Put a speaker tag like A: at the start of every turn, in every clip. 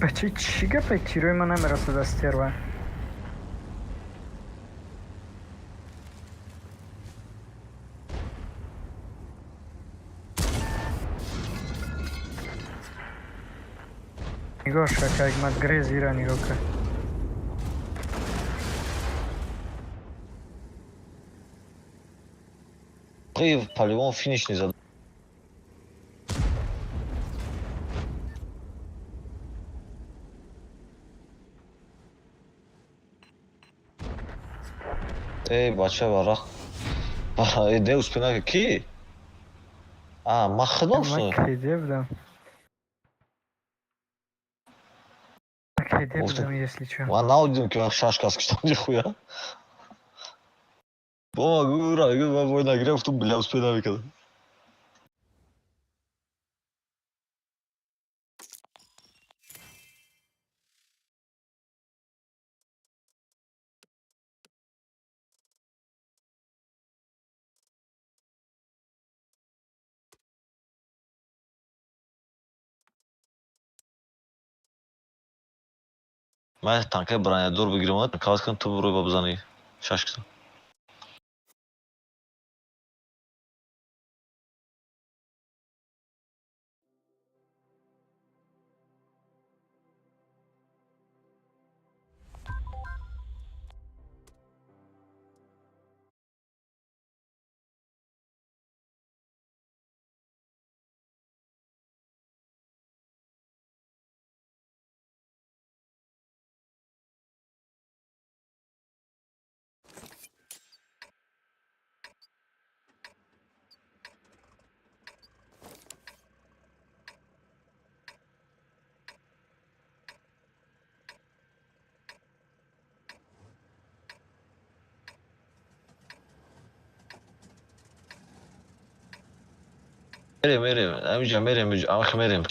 A: Бача, чӣ гапе, тирои ман намерасад аз стерва. Нигоҳ шакак, ма грез ира нигоҳ кар.
B: По-любому финиш не зад. Эй, бача, варақ. Эй, не успена ки? А, ма худам
A: Ма
B: что?
A: киде будам. Ма киде
B: Уф ты.
A: будам, если чё.
B: Ма наудим ки шаш кас киштам нихуя. Бома гура, гу ма бой нагирем, ту бля успена мекардам. Ман танкаи бронядор бигирам, каваз кунам, ту рӯй ба бизанӣ. Шаш киса. Мерем, мерем, ҳаминҷа мерем, ах мерем.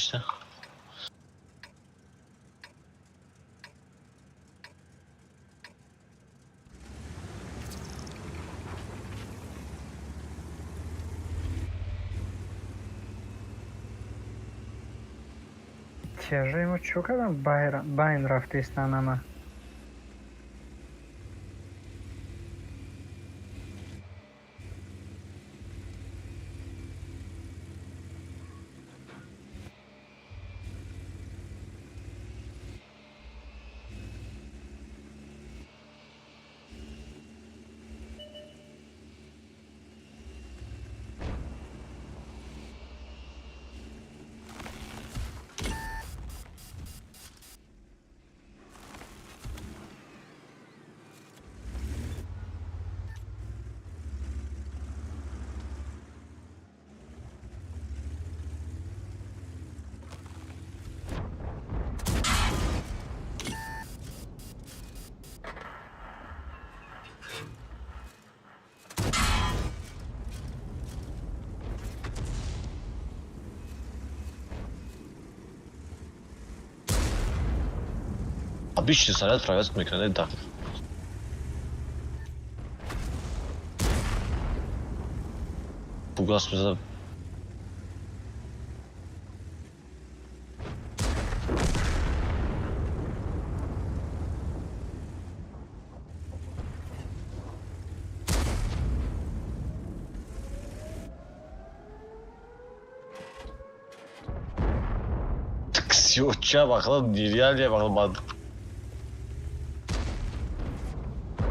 A: Тяжаи мо чӣ кардам, байн рафтестан ама.
B: Обычный снаряд провязку мекунад, да. Фугас мезанад. Ксюча бақылап, нереально бақылап.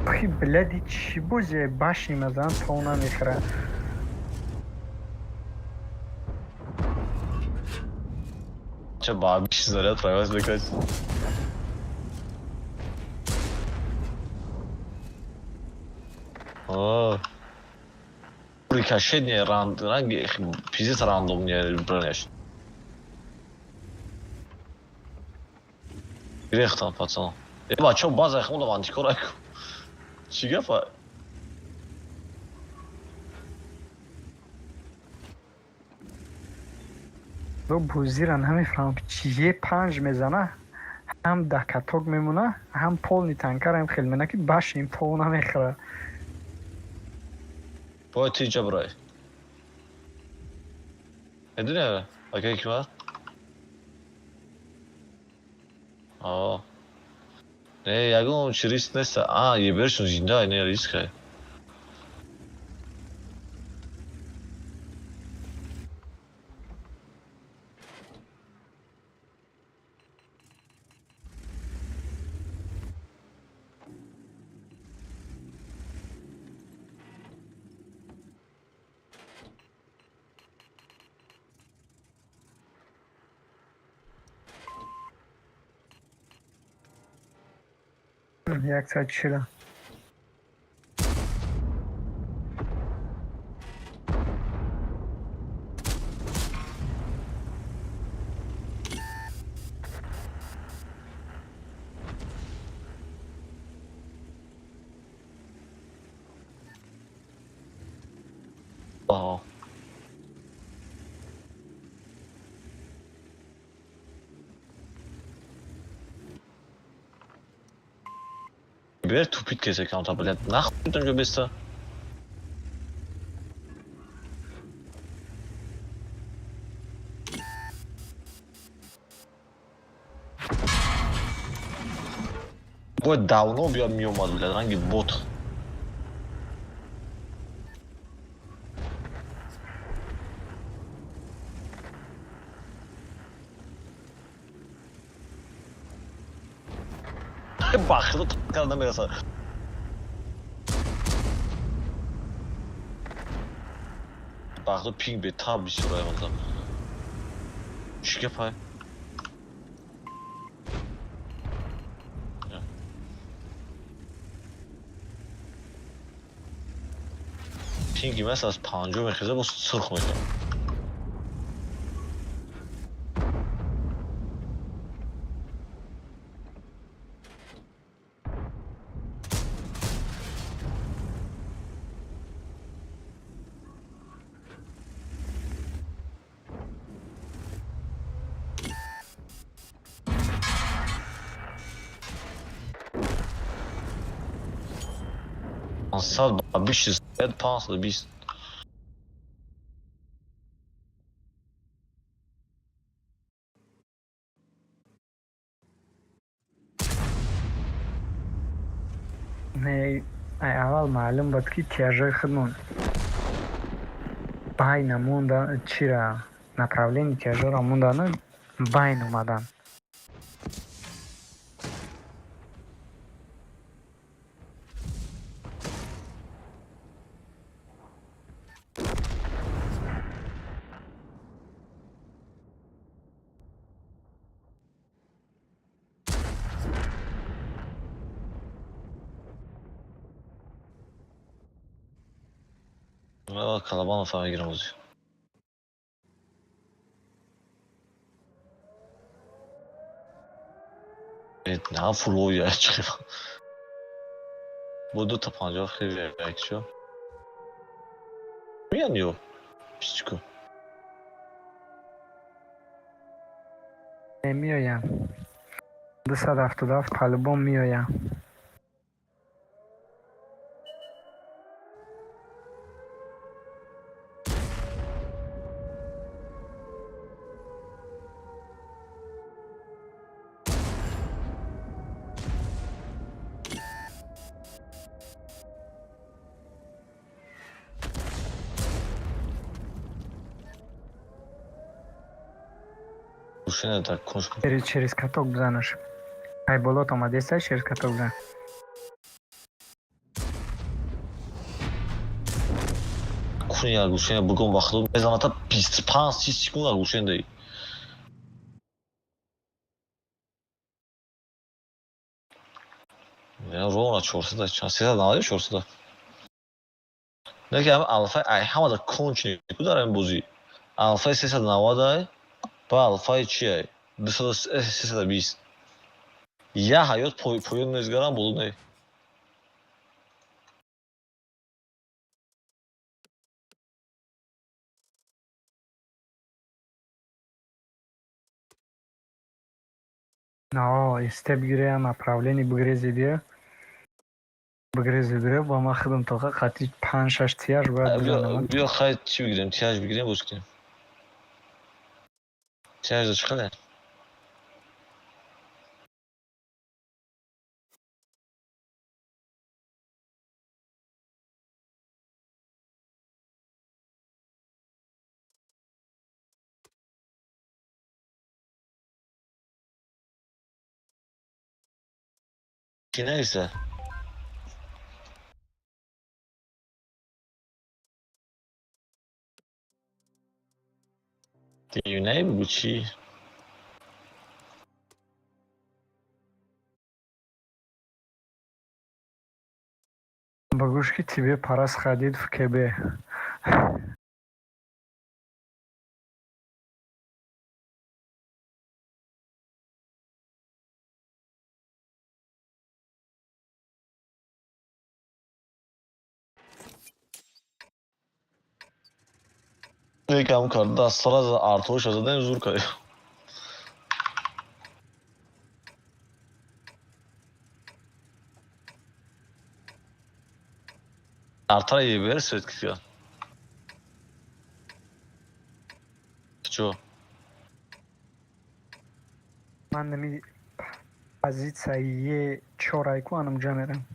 A: Охи, бляди, чӣ бозе башни мазан то намехӯра.
B: Ча ба обычный снаряд провязку мекунад. А. Рикошет не ранг пиздец рандом не броняш. Грехтан, пацан. Э, бачо, база худам антикор. Чӣ гапа?
A: Ду бузира намефаҳмам, чи е панҷ мезана, ҳам дакаток мемона, ҳам полни танкараем хел мена ки башним то намехӯра.
B: Бояд ти ҷа бирай. Медуни, акай ки ма? А. Не, ягон чи риск нест. А, ебершон зинда, не риск е.
A: 140.
B: Аҳо. Бер тупит кесе камта, блядь. Нахуй там беста. Бояд давно биёд меомад, блядь, ранги бот. Бахту карда мерасад. Бахту пинг бетаб бисёр аймадам. Чӣ гапай? Пинги мас аз 50 мехеза, боз сурх мешавад. 500 ба 20, 520.
A: Не, ай аввал маълум буд, ки тяжои худмон байна монда, чира направление тяжоро мондану байн омадан.
B: Калабанов мегирам бозӣ. На фулоя чӣ бо дута 50 хеле якчо миян ё писчику.
A: Меоям, 277 по-любому меоям.
B: Гӯшина так кунш.
A: Через каток бизанаш. Ай болот омадеста, через каток бизан.
B: Куни гӯшина бугон вақту мезаната 25 30 секунда гӯшин дай. Ровно 400 чанд 390 400. Неки ҳама алфай ай ҳамада кончини ку дар ин бозӣ. Алфай 390 ай ба алфай чи ай? 320. Я ҳаёт поён незгарам боло не.
A: Но, исте бигире, направление бигирезе бия. Бигирезе бира, ба ман худам тоқа қатъи панҷ шаш тияж бояд бизанам.
B: Биё хай чӣ бигирем? Тияж бигирем, боз кунем. Тияж чӣ қадар? Чӣ нависа? Девонаи бугӯ чӣ?
A: Ба гӯш ки тебе пора сходить в КБ.
B: Якам кард дастара за артоша задем зур кардем. Артара ебер свет кида. Чо?
A: Ман нами позитсияи чорайку анамҷа мерам.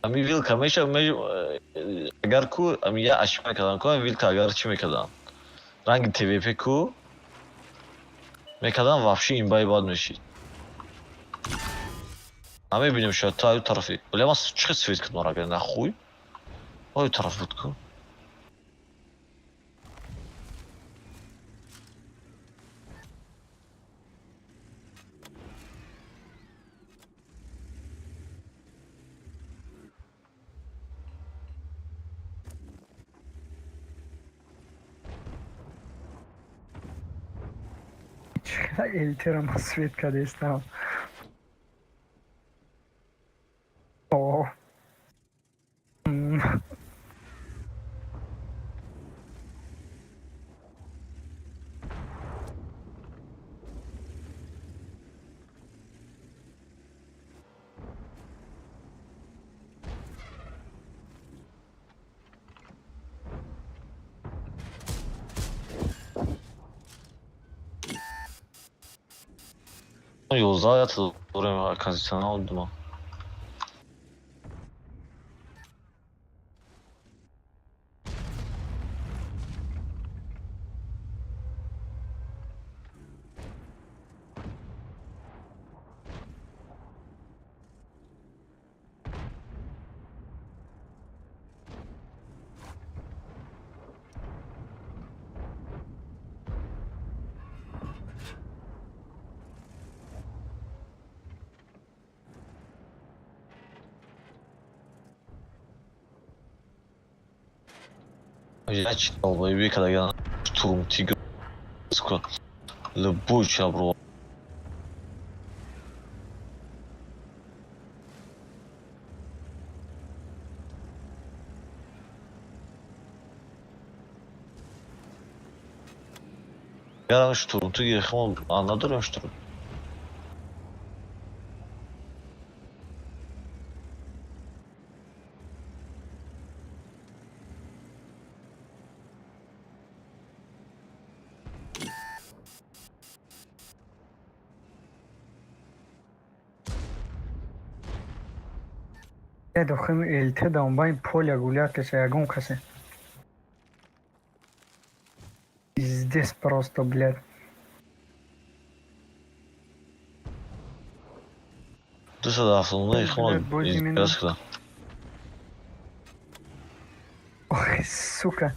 B: Ами вилка меша агар ку ами я ошибка мекардам ку ами вилка агар чӣ мекардам? Ранги ТВП ку мекардам вообще имбаи бад мешид. Намебинем шояд ту аю тарафи. Бля ман чӣ свет кардам агар нахуй? Аю тараф буд ку.
A: Эльтерам свет кадестам. О.
B: Ёздаҳ ята дорем кондитсионер дума. Яч долбоеби кадаган штурм тигр любой чабро. Ярам штурм тигр хмо надорем штурм.
A: Дохим ЛТ даунбайн поля гулят каса ягон касе. Пиздец просто, блядь.
B: 279
A: Ой, сука.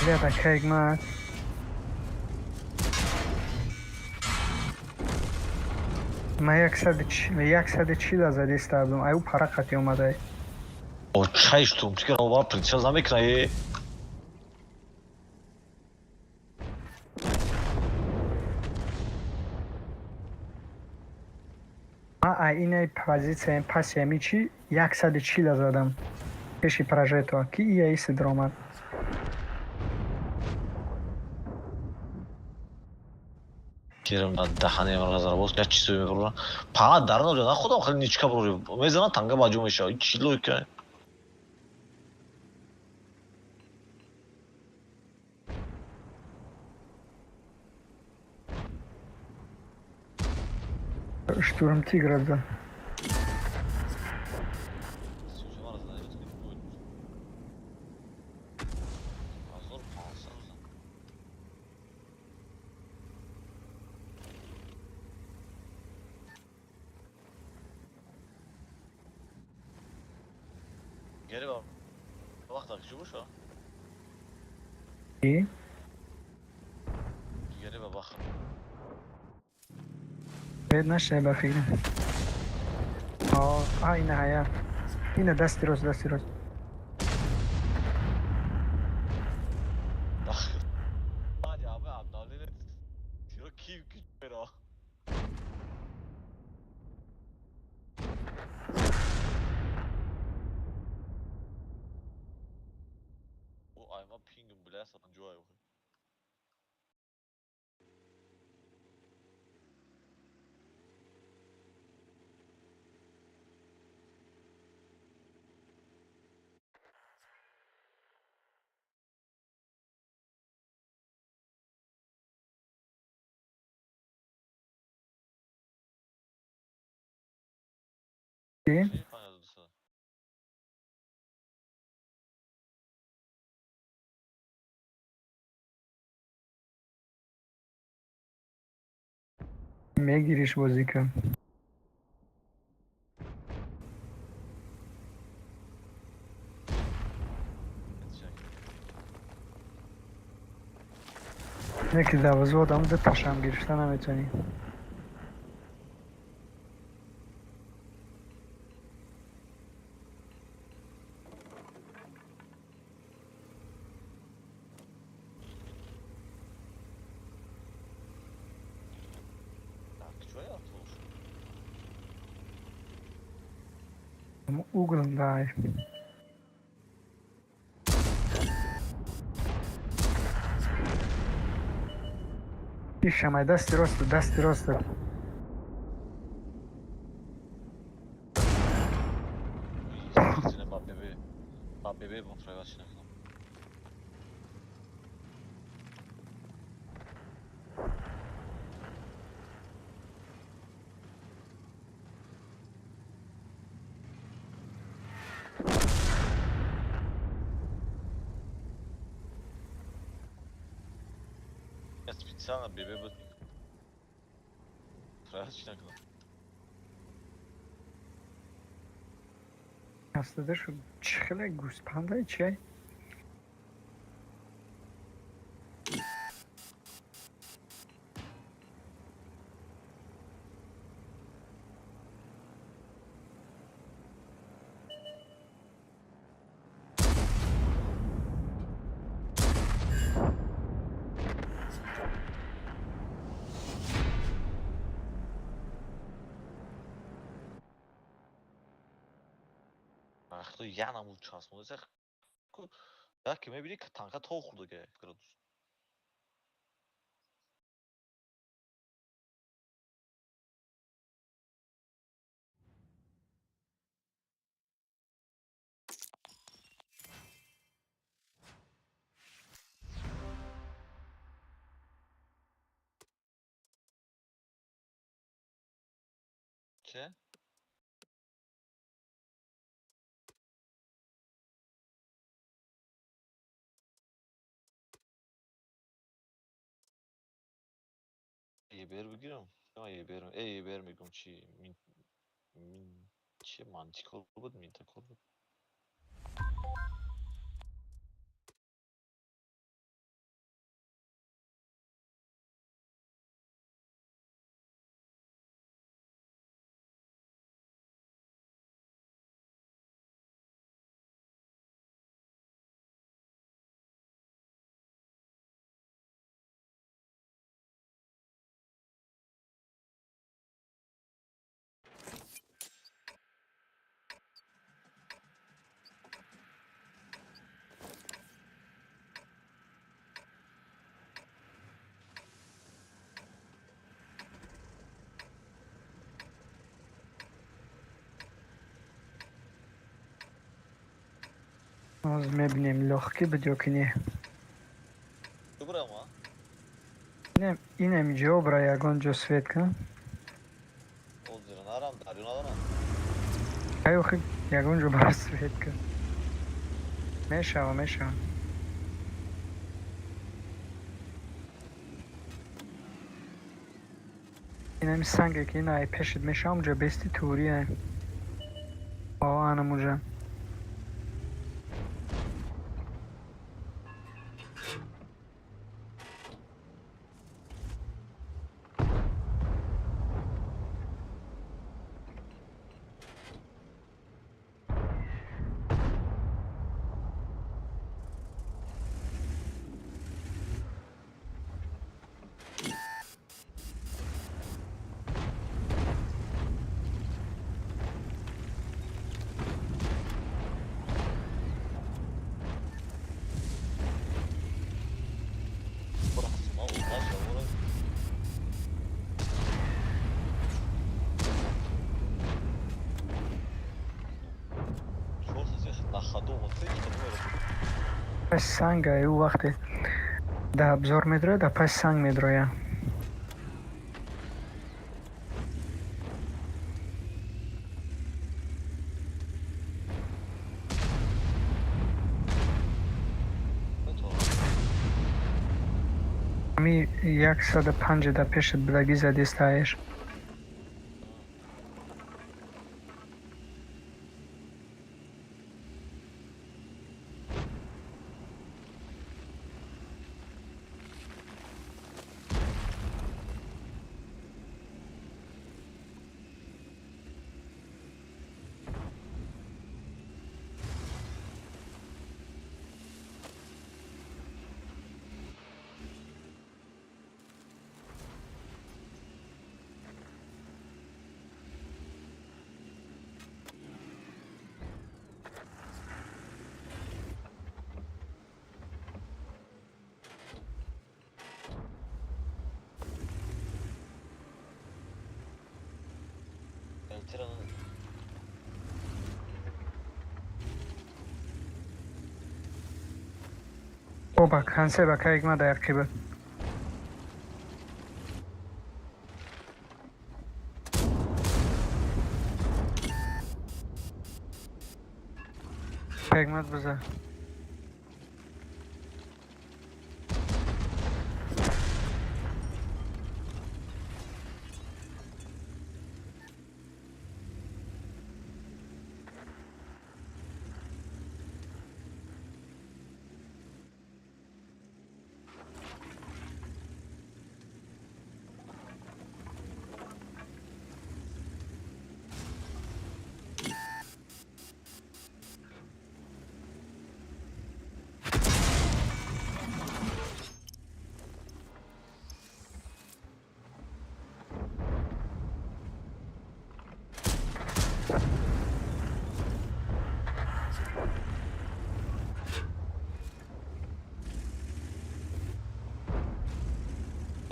A: Бля, такая игма. Ма 140 задиста будам. Ай, ӯ пара қати омадай.
B: О, чай штурм тигр ова прицел намекунад е.
A: Ма ай инай позитсияи паси ами чи 140 задам. Пеши прожето. Ки ия иси даромад.
B: Керам даҳани назар боз як чизе мебурам. Па дар наҷа на худам хеле ничка бурӣ. Мезанам танга баҷо мешава. Чӣ логика?
A: Штурм тигра да. Чӣ? Бед нашай ба фикрам. А ина ҳая. Ина дасти рост, дасти рост. Чӣ? Мегириш бозӣ кун. Яке дарвоза одам ду ташам гирифта наметавонӣ. Угол дай. Ишамай, дасти рост, дасти рост.
B: Специально ББ буд. Правильно накунам.
A: Ҳафтода шуд. Чӣ хеле гӯспандай чиай?
B: Ахто янам часпонда яке мебинӣ танка то хӯрда градус. Че? ЕБР бигирам? ЕБР, ЕБР мегӯям чи мин чи мантикор буд, минтакор буд.
A: Ҳозир мебинем лёгкий буд ё ки не.
B: Бибирам, а?
A: Инем ҷо бра ягон ҷо свет кун.
B: Ҳозир нарам, дарё надорам.
A: Ай охи ягон ҷо бра свет кун. Мешава, мешава. Инами санге ки ина ай пешит мешава, унҷа бести тури ай. О, анам уҷа.
B: Бирақсим, а, наша, бора. Чорта зех на ходу, вот ты что меро.
A: Пас санга ӯ вақте да абзор медрояд, да пас санг медрояд. Ами 105 да пешат будаги задистаеш.
B: Эльтираның
A: Оба, хансе ба кайгма да яқиба. Кайгмат биза.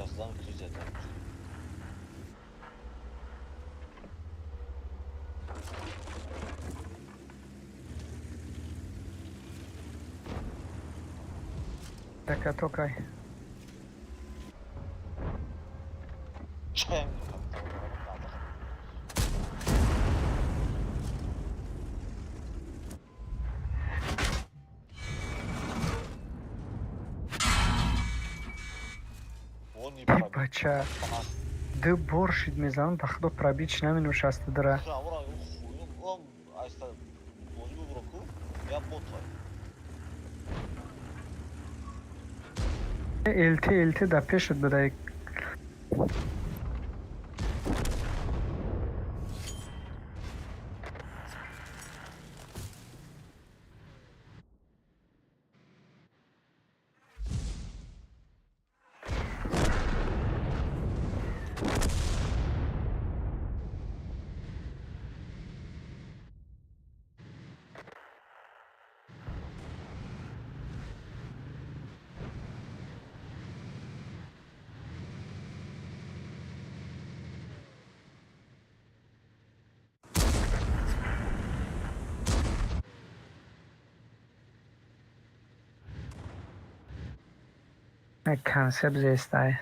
B: Yazdan kriz.
A: Така токай.
B: Чаем.
A: Бача, ду бор шид мезанам, ба худо пробич наменушаста дара. ЛТ ЛТ да пешат буда. Концепт зестай.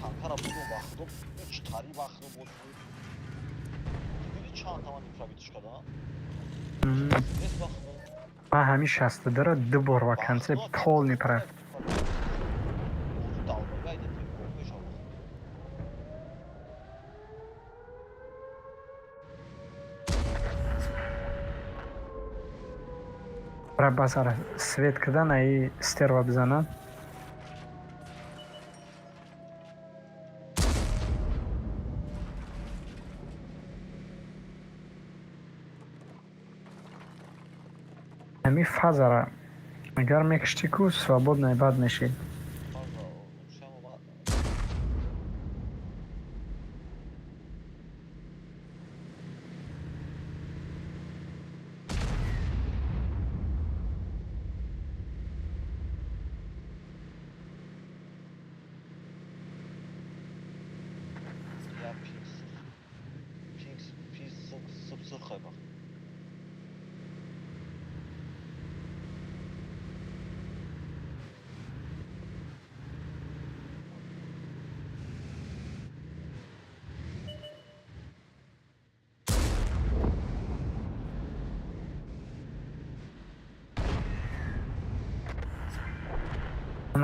B: Танкара буду бахудо уч тари бахудо боз диди чанд таман пробитиш када?
A: Ман ҳамин 62-ро ду бор ва концепт полный прав. Басара свет кидан аи стерва бизанад. Ҳамин фазара агар мекушти ку свободный бад мешид.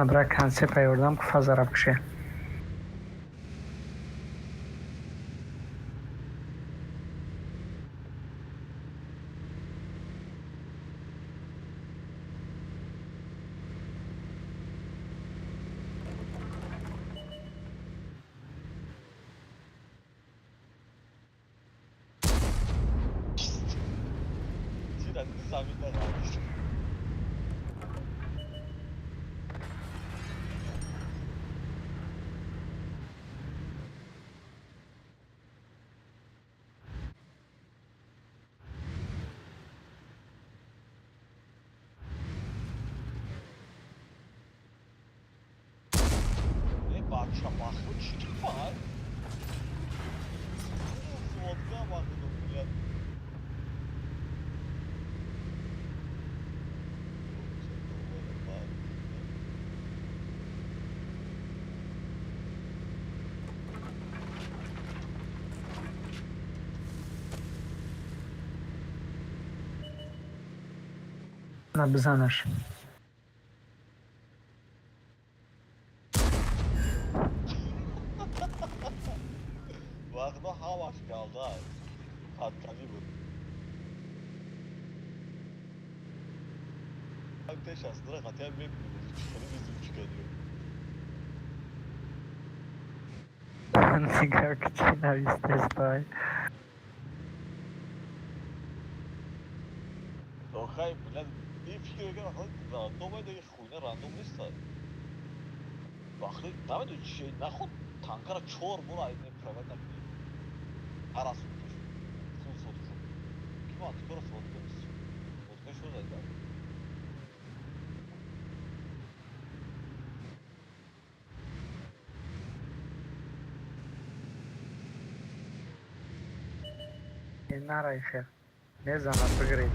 A: Бра концепт ёрдам ку фазара бикше. На, бизанаш.
B: Вақто ҳамаш галда хаттанӣ буд. Т-62 хатия мебинем, чӣ везучка.
A: Нигоҳ, ки чӣ навистестай.
B: Охай, блядь, ин фикр мекардам, рандом айда, хуйня рандом неста. Вақте намедони чи наход, танкара чор бор айне прават накунӣ. Ҳар сутка шуд. Фул сотка шуд. Ки ман антикора сотка нест. Сотка шуд айда.
A: Нарай, хер. Мезанад, бигиред.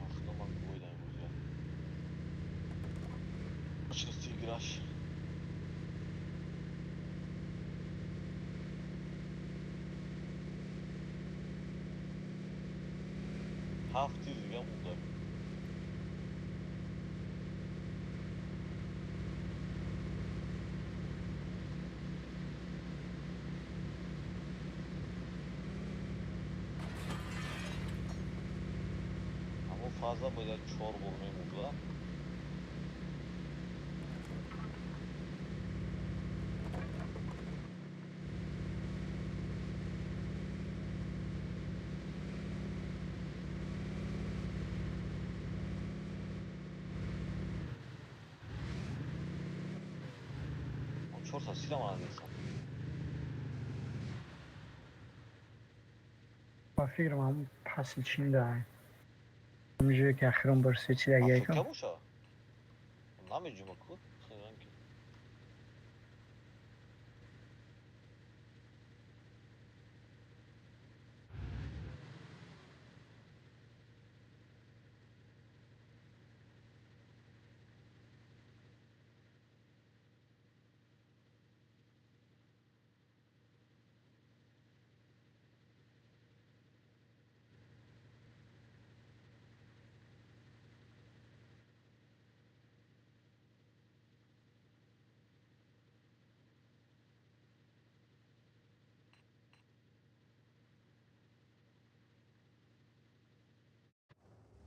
B: Ахно, ман гӯйдам бозия. Точности играш. Ҳафт тир дига монда. Ҳамон фаза бояд чор бор мемурда. Чорта сира мана дидсам.
A: Ба фикрам, ҳамун паси чинда. Ҳаминҷое ки ахирон бор сечидагиякам.
B: Африка боша? Намеҷума ку? Хеланки.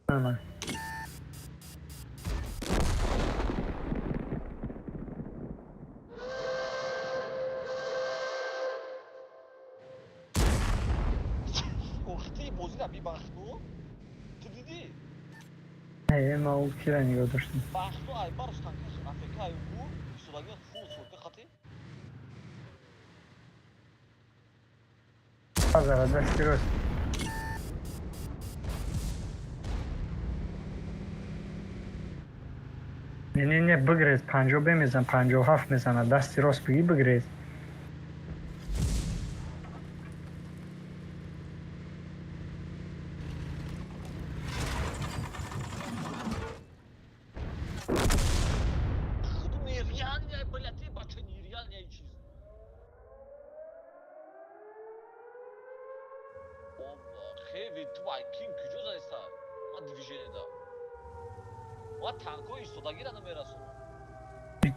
A: Ана.
B: Охти бозира бибахну? Ту дидӣ?
A: Э, ма ӯ кира нигоҳ доштем.
B: Бахну ай барш танкаш АФК ай гур, исолагият фул сотка хати.
A: Базара дасти рост. Не, не, не, бигрез, 50 бемезан, 57 мезанад. Дасти рост бигӣ, бигрез.
B: Худу нереальная, блядь, ты бача нереальная чиз. Хеви ту ай кин куҷо заиста? Ма движение да. Ма танкои истодагира намерасонам.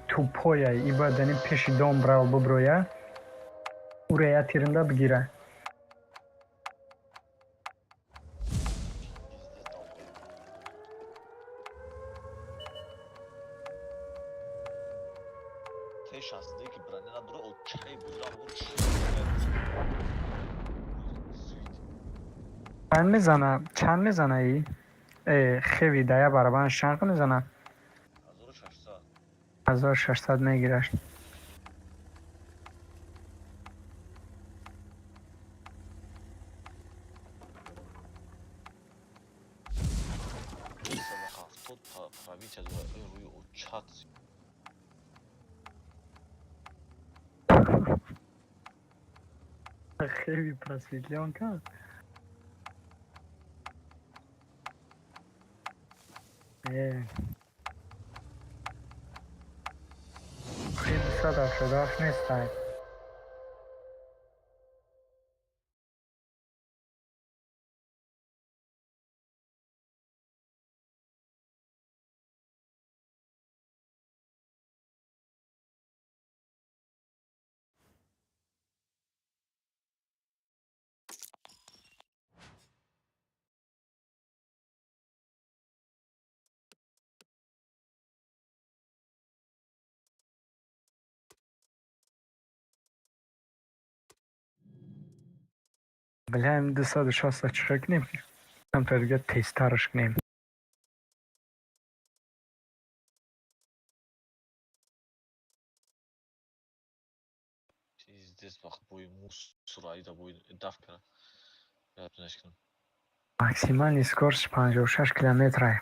A: Тупоя, и бояд дар ин пеши дом брав буброя. Ура я тиринда бигира.
B: Пиздец, долбоёб. Т-62 ки броня надора, о чай бузра буд.
A: Чанд мезана? Чанд мезана и? Э, хеви дая барабан чанд мезана?
B: 1600.
A: 1600 мегираш.
B: 370 пробития дора, э, рӯи очат.
A: Хеви просветлен кард. Э. Хеви 287 нестай. Бля, 260 чиқа кунем, камтар дига тезтараш кунем.
B: Пиздец, вақт бои мусор аида бои даф кара. Ёднаш кунам.
A: Максимальный скорость 56 километра.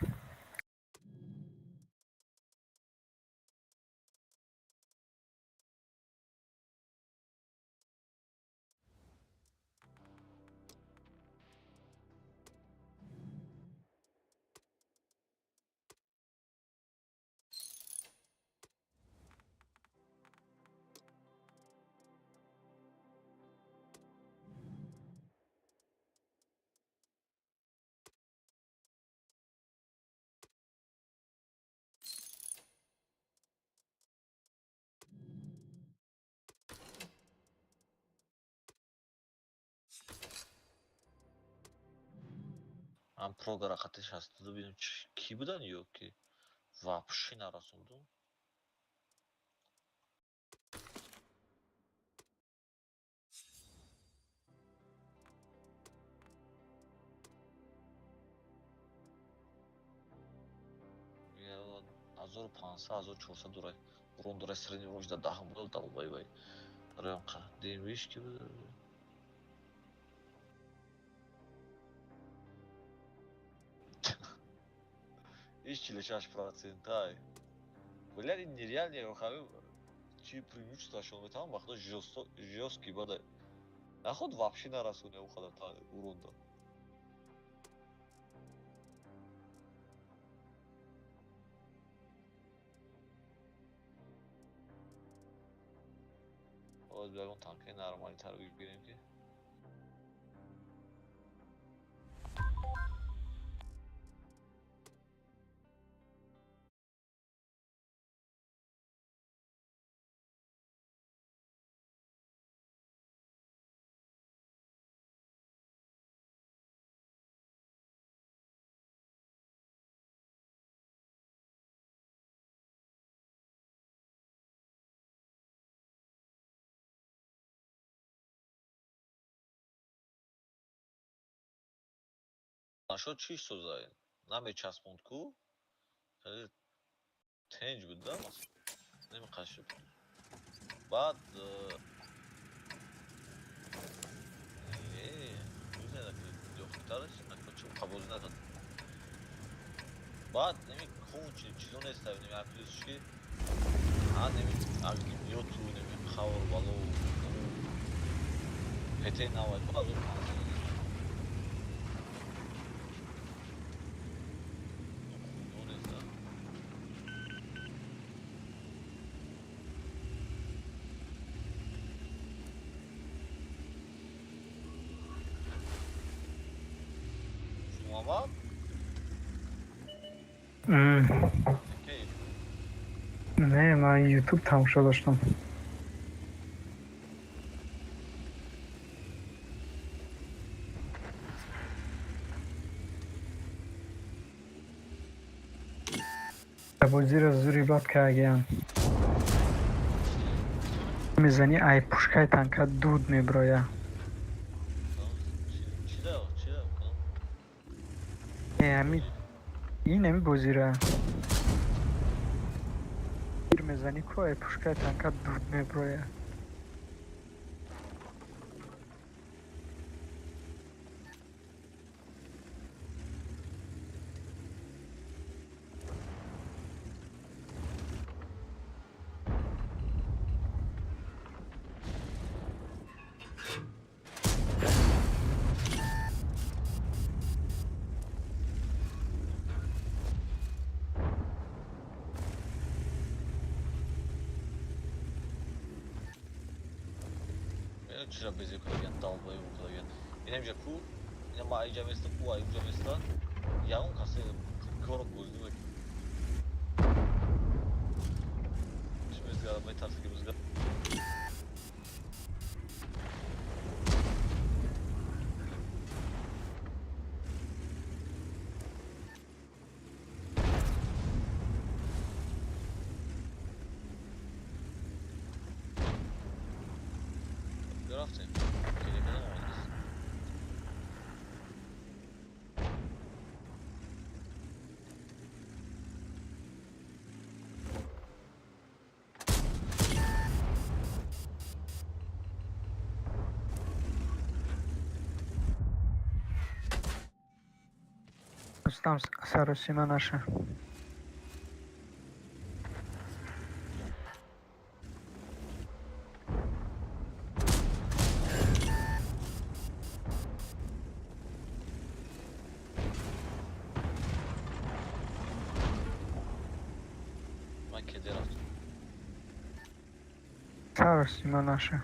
B: Ман прогара қати 62 бинам кӣ будан ё ки вообще нарасондум. Ҳазору пансад, 1400 дурай. Урон дурай, средний урош да даҳам буда, далбай бай. Рёнқа. ДМВш ки буда? Иш 46% ай. Бля, ин нереально, хави чи преимущество шон метавон бахто жёсткий бада. Наход вообще нарасоне ухада та уронда. Боз ягон танкаи нормалитар бигирем ки. Нашод чӣ соза? Намечаспонд ку? Хеле тенҷ буд да? Намеқашиб. Баъд қабозӣ накард. Баъд неми кончи чизо неста, неми аплюсш ки а неми огнемёту, неми хавр бало, ПТ навай, баъд Муҳаммад?
A: Не, ман ютуб тамошо доштам. Бозиро зури бад кардагиам. Мезанӣ, ай пушкаи танка дуд мебирояд. Ин ами бозира. Тир мезанӣ ку, ай пушкаи танка дуд мебирояд.
B: Чира безе кардагиан, далбаи кардагиан. Инамҷа ку, ина ма айҷа места, ку айҷа места, ягон касе корро бозӣ намекунад. Чӣ мезгара, метарсе ки бизгара. Рафтем. Келе кадам омадааст.
A: Рустам, саросима наша.
B: Ман кеде рафтам.
A: Саросима наша.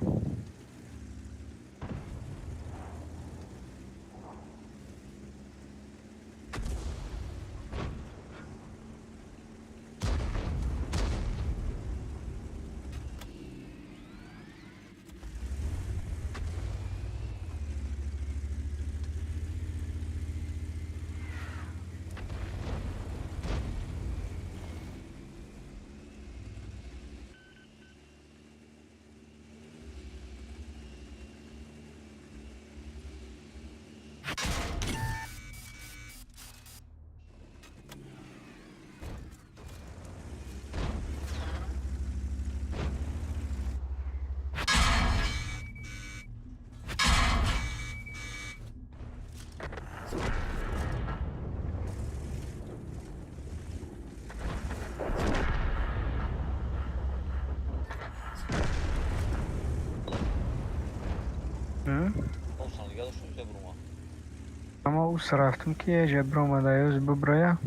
B: Осан дига доштам ҷа бурума.
A: Ама ус рафтам ки еҷа бромада ёз буброя.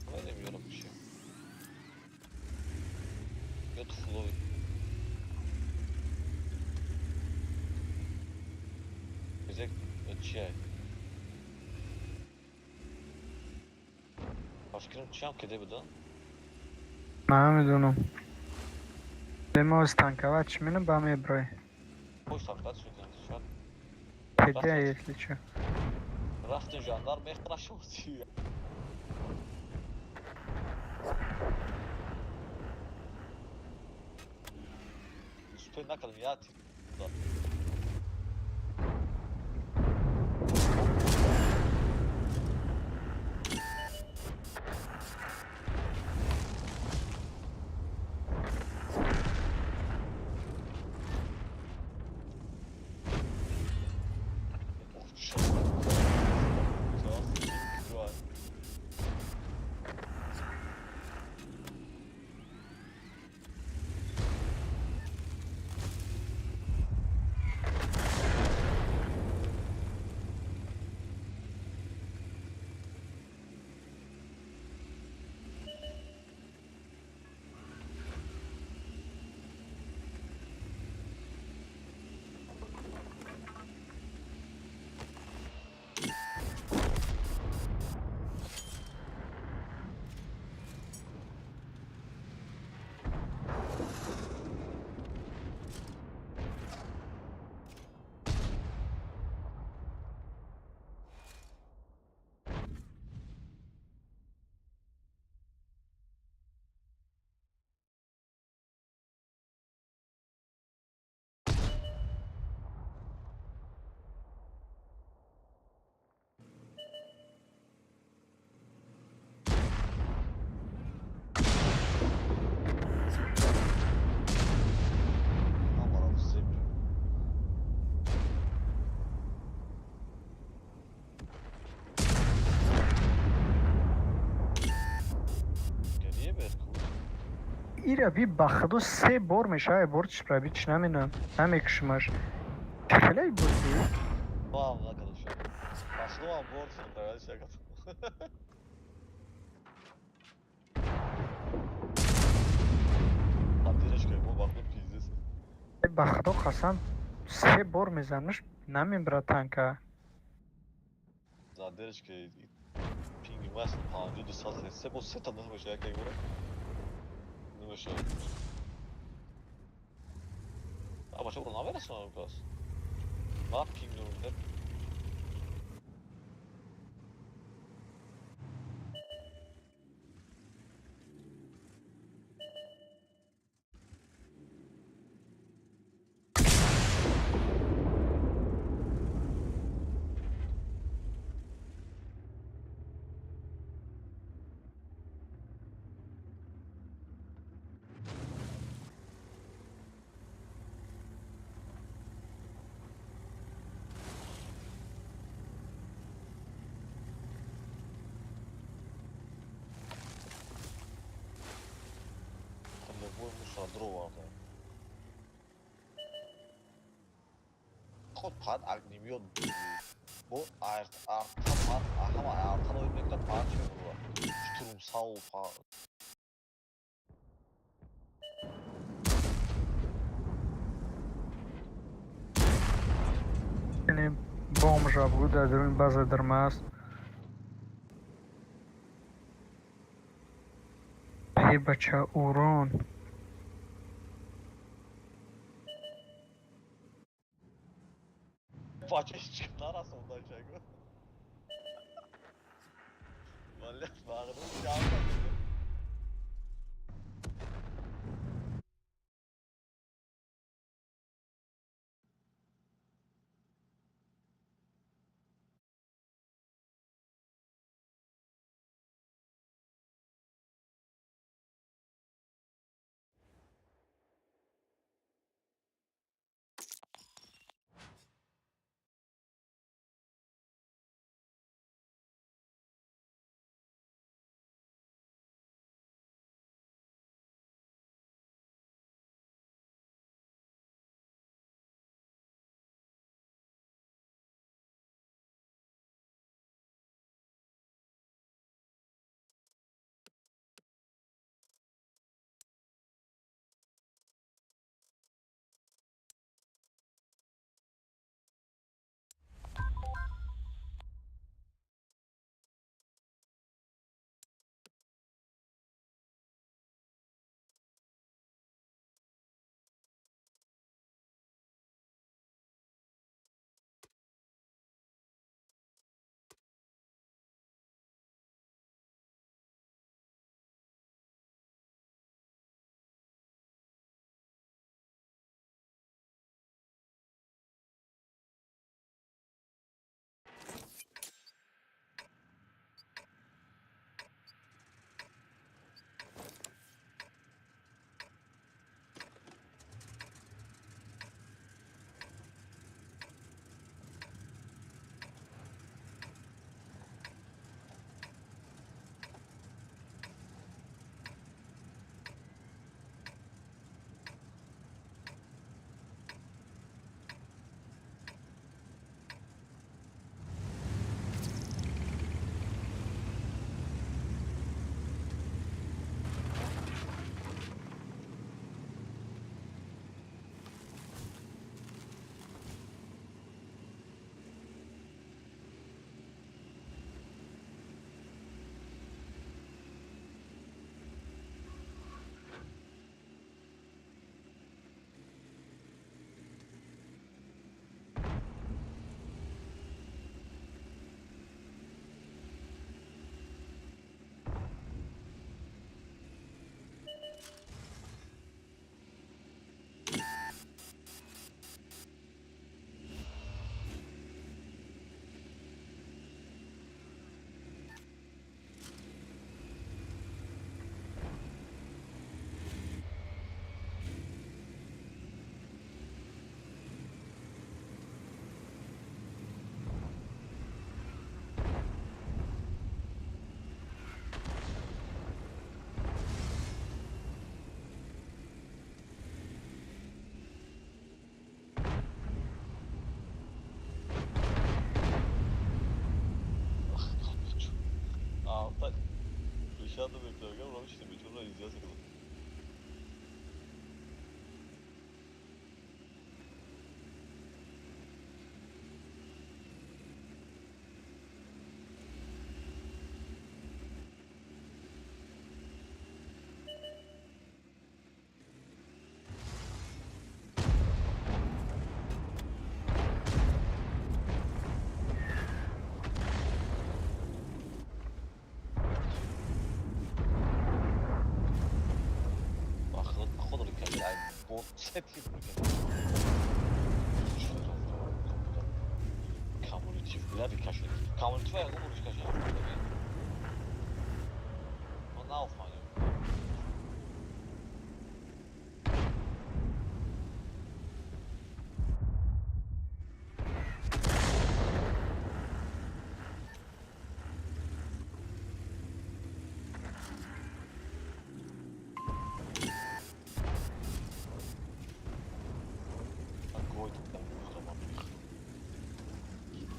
B: Намедонем ёро биши. Ё тухлови. Изек чия? Ба фикрам чиам кеде буда?
A: Намедонам. Дема оз танковать чӣ менам ба меброй.
B: Пош танковать шудам. Шояд
A: Кеде, если чё.
B: Рафтем жандарм мехӯрашон. Успел накардам як тир дод.
A: Ира би ба худо се бор мешава, бор чӣ праби чӣ намедонам. Намекушимаш. Хеле бозӣ.
B: Вам накардам. Ба худо ман бор шудам, правильно накардам. Поддержка мо ба худо пиздец.
A: Ба худо қасам се бор мезанаш намебра танка.
B: Задержка пинги ма 52 сат се бо се та намеша як бора. Намеша. А бача бро намерасонам кас. Ма пинг нурде. Ход пад огнемёт бо арта пад ҳама арта лоид мекунад, пад чӣ мебурад? Штурм сау па.
A: Яъне бомжа буд, дар даруни база дармааст. Э бача, урон.
B: Бача ҳеч нарасонда чаго. Вале бағрум ҷавоб. Dışarıda beklerken ulan işte mecburen izleyeceğiz sakın.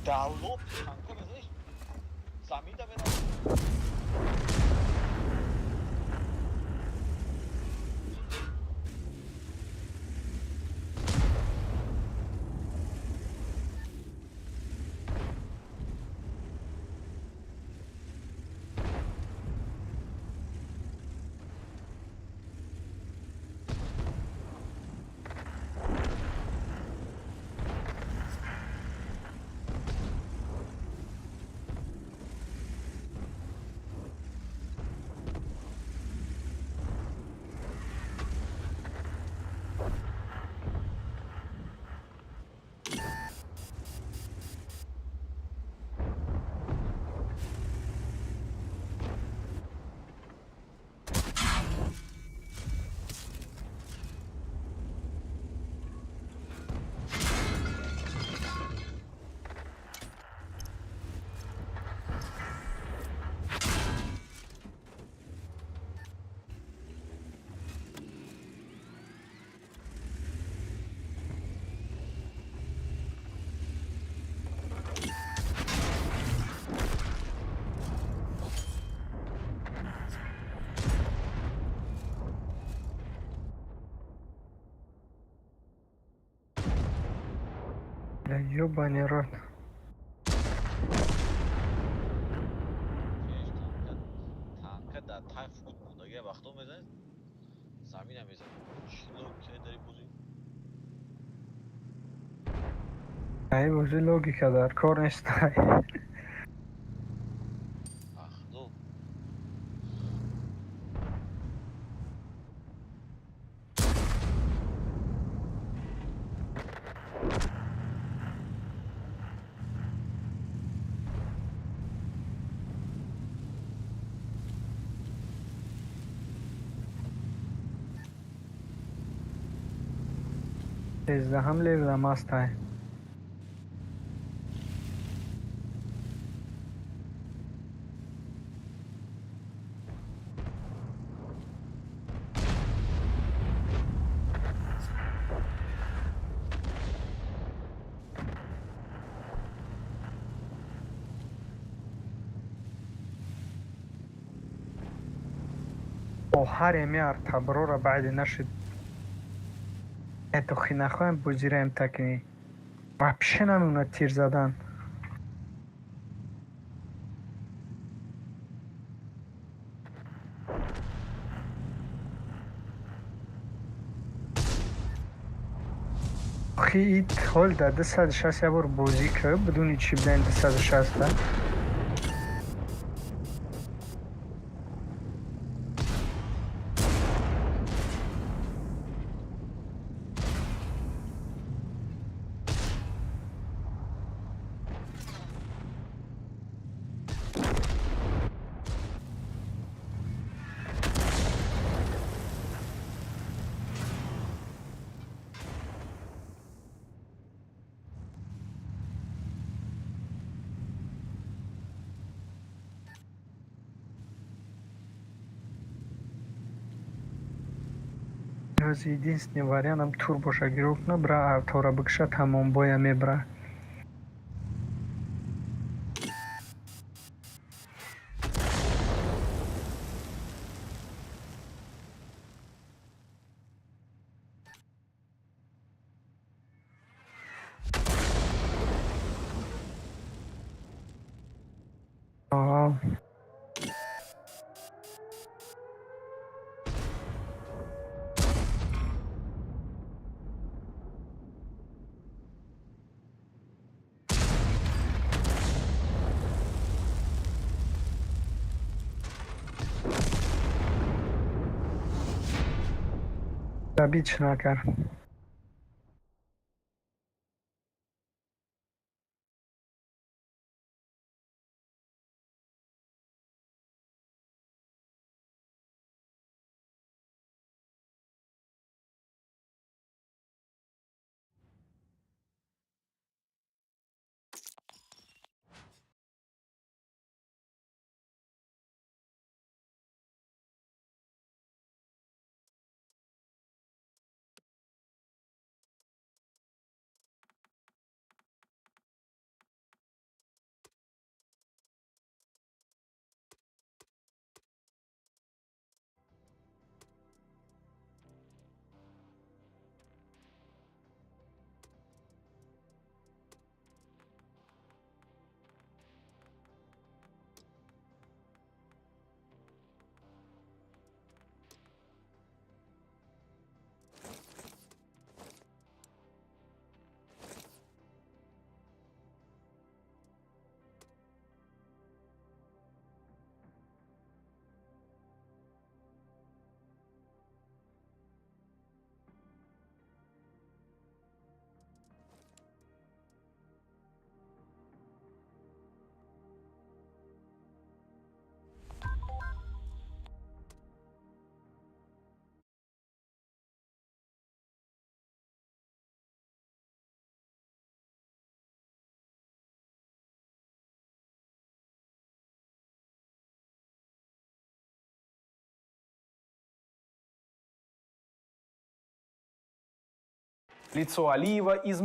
B: Даллоб танка мезаниш, заминда мерав.
A: Бля, ёбаный рот.
B: Танка дар тай фут мондагия вақто мезанед, замина мезанед. Чӣ логика дар ин бозӣ?
A: Ай бозӣ логика дар кор нест.
B: Ахло.
A: Сездаҳам левелам ҳастай. Охаре меартаброра баъди нашид. Этохи нахоҳем бозираем такни. Вообще намемонад тир задан. Охи ит ҳол дар 260 як бор бозӣ кард, бидуни чӣ бидаем 260-та. Единственный вариантам турбоша гирифт бра автора бикша, тамом, боя мебра. Забить накар.
C: Лицо Алиева из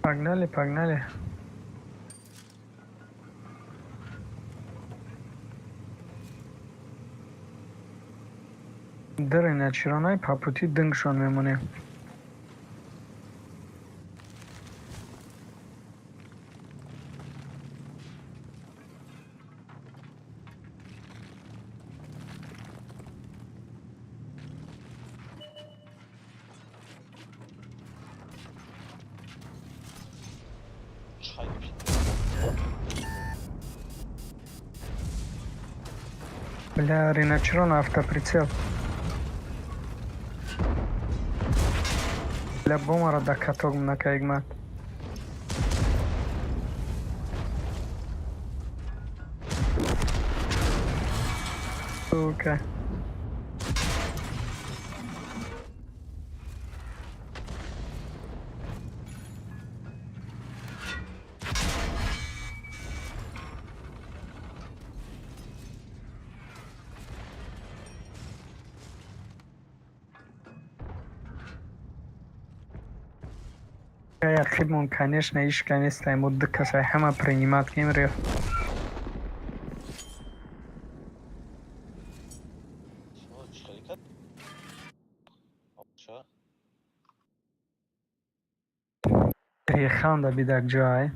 A: Погнали, погнали. Дар иначиронай по пути дынгшон мемонем.
B: Чай пи.
A: Бля, Риначирон автоприцел. Бля, бомара да каток накаигмат. Сука. Яқибмон, конечно, ишка нестай, мо ду касай ҳама принимать кем реф.
B: Шумо чӣ хеле кард? Ча?
A: Реханда бидак ҷой.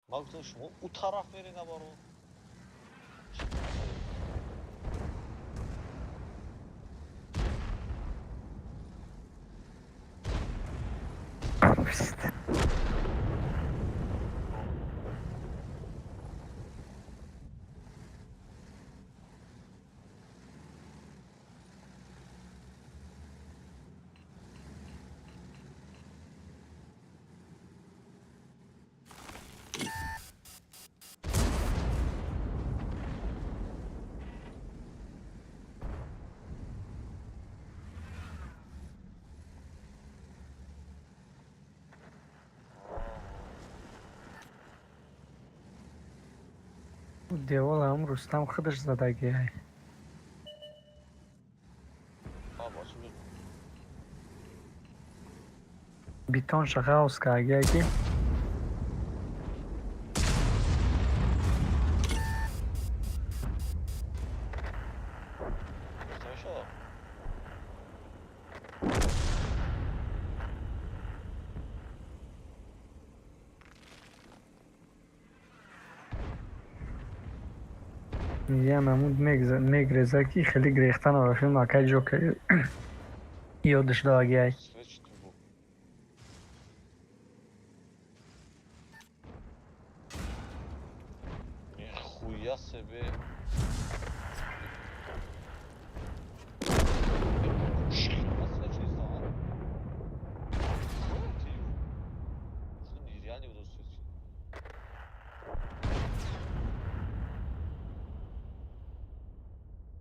B: Ман гуфтам, шумо ӯ тараф мере набаро. Чӣ кардед?
A: Деволам Рустам худаш задагиай.
B: А, бача.
A: Бетонша ғавз кардагиай ки.
B: Гуфта мешавад?
A: Я намуд мегреза ки хеле грехта нарафим, акай ҷо ёдаш додагиай.
B: Свет чӣ буд? Нихуя себе. Ман свет нестам, а? Ты? Нереальный буд свет.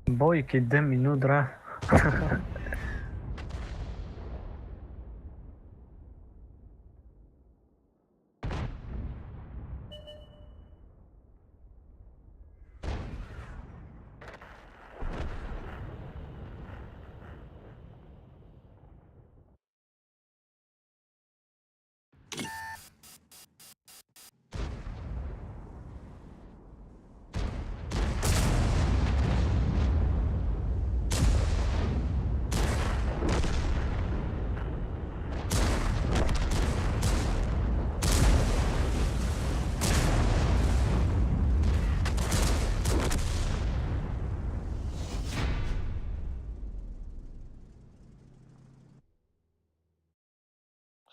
A: Бое ки 2 минут рафт.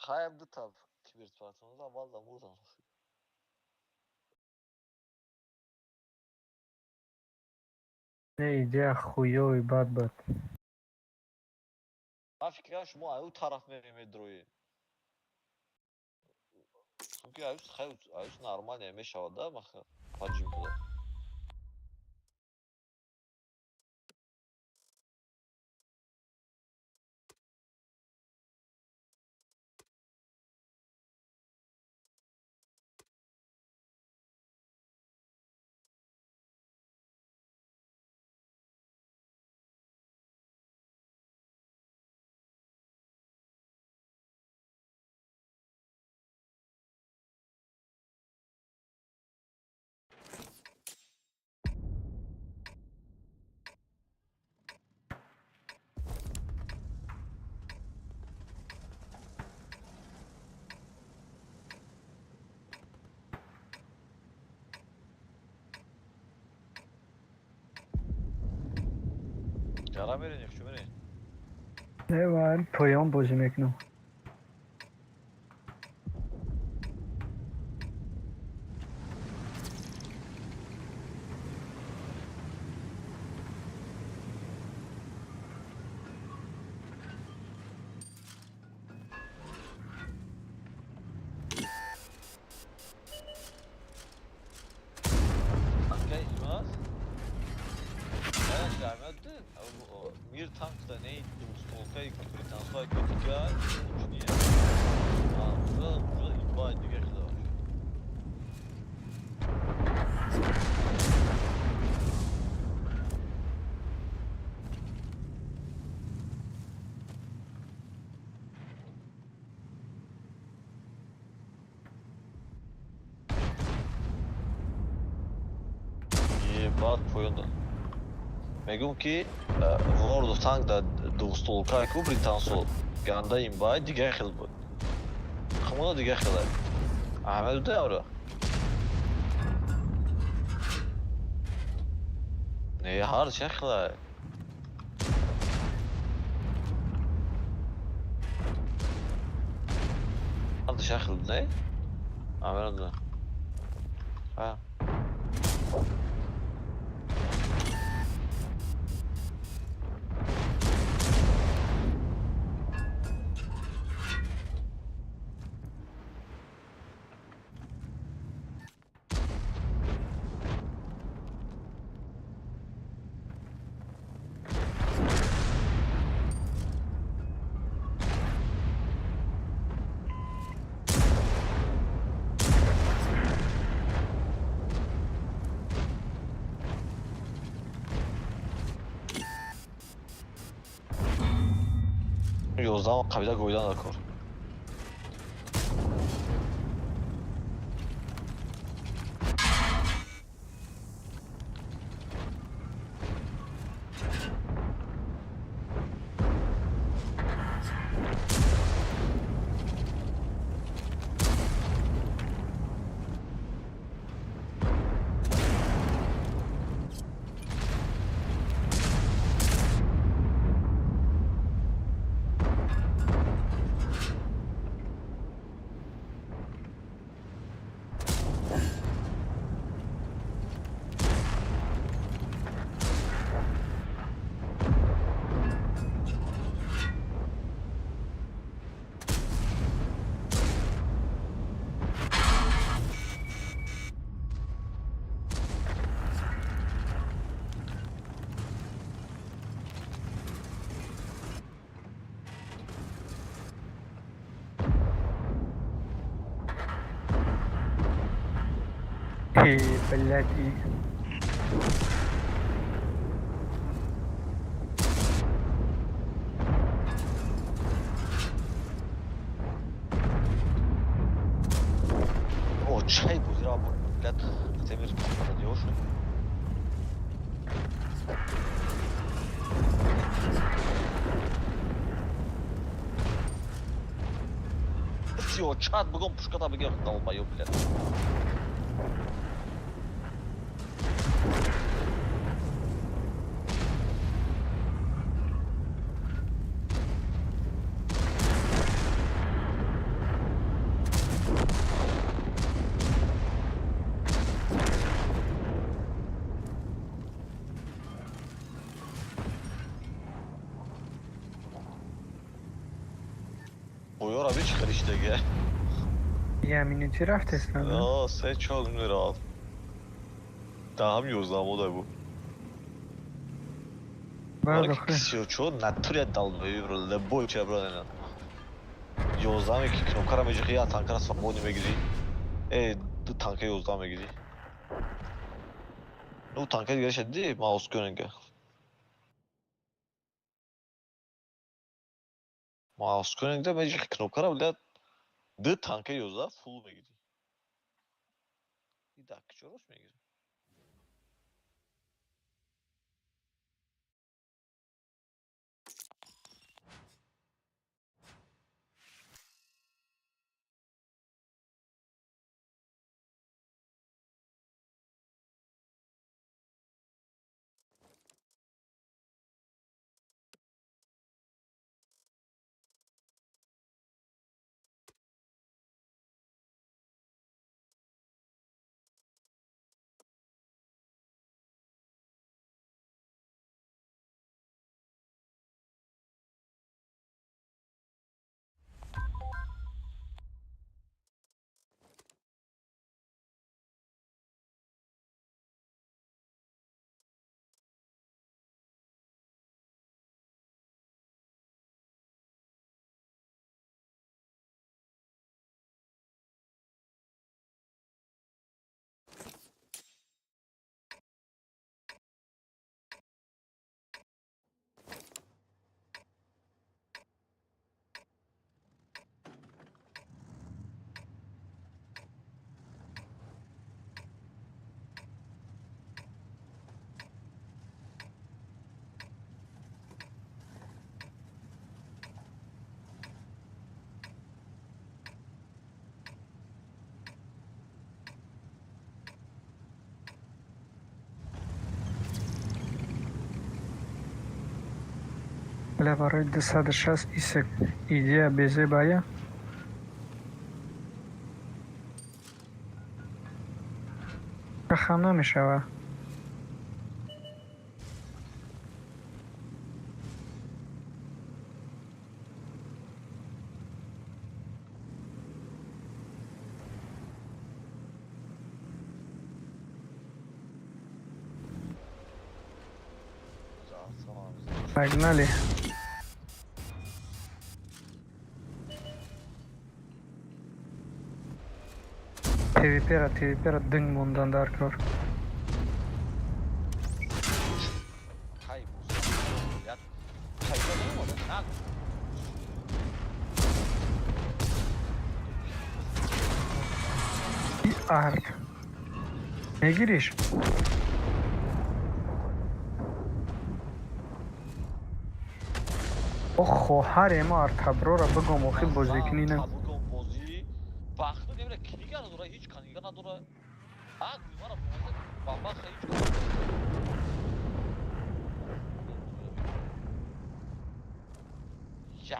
B: Хаям дута. Киберспортивнода аввал да мурдан.
A: Не, идея хуёвый бад буд.
B: Ман фикр кардам, шумо аю тараф медроед. Чунки аюс хай аюс нормально мешавад да маха поджим куда. Гара мерем, чӣ мерем?
A: Не, ман поён бозӣ мекунам.
B: Танкаи имаз? Мир танк да не двухстволка и британская котика кучнее. А, уже имба дигар хела вообще. Ебать, поёнда. Мегӯм, ки World of Tank да двухстволка ку британсо ганда имба дигар хел буд. Хамона дигар хела. Аҳмад да авра. Не, ҳар чӣ хела. Ҳар чӣ хел, не? Аҳмад да. Ҳа. 11 қабила гоидан дар кор.
A: Э, блядь, и
B: О, чай бозира, блядь, темир падёшь. Всё, чат бегом пушката бегем, долбоёб, блядь. Боёра би чӣ хелиштага.
A: Я минути рафтест, на?
B: А, 3-4 меравад. Даҳам 11 мода бу.
A: Баъд охир.
B: 34 натурия долбоёб, любой ча брат. 11-ме ки кнопкара меҷиқи, я танкара свободно мегирӣ. Э, ду танка 11 мегирӣ. Ну, танка дигараша дидӣ, маус кунинга. Маус кунинга меҷиқи кнопкара, блядь, ду танка 11 фул мегирӣ. И да, куҷо рост мегирӣ?
A: Бля, барои 260 исек идея безебая. Хам намешава. Погнали. ТВП-ра, ТВП-ра дынг мондан дар кор.
B: Кай бозӣ? Кай наомада? На.
A: И арт. Мегириш? О, хоҳаре мо артаброра бигом, охи бозӣ кунӣ на.
B: Табургом бозӣ. Бахту немра книга надора, ҳеҷ книга надора. А, гуймара бабаха ҳеҷ.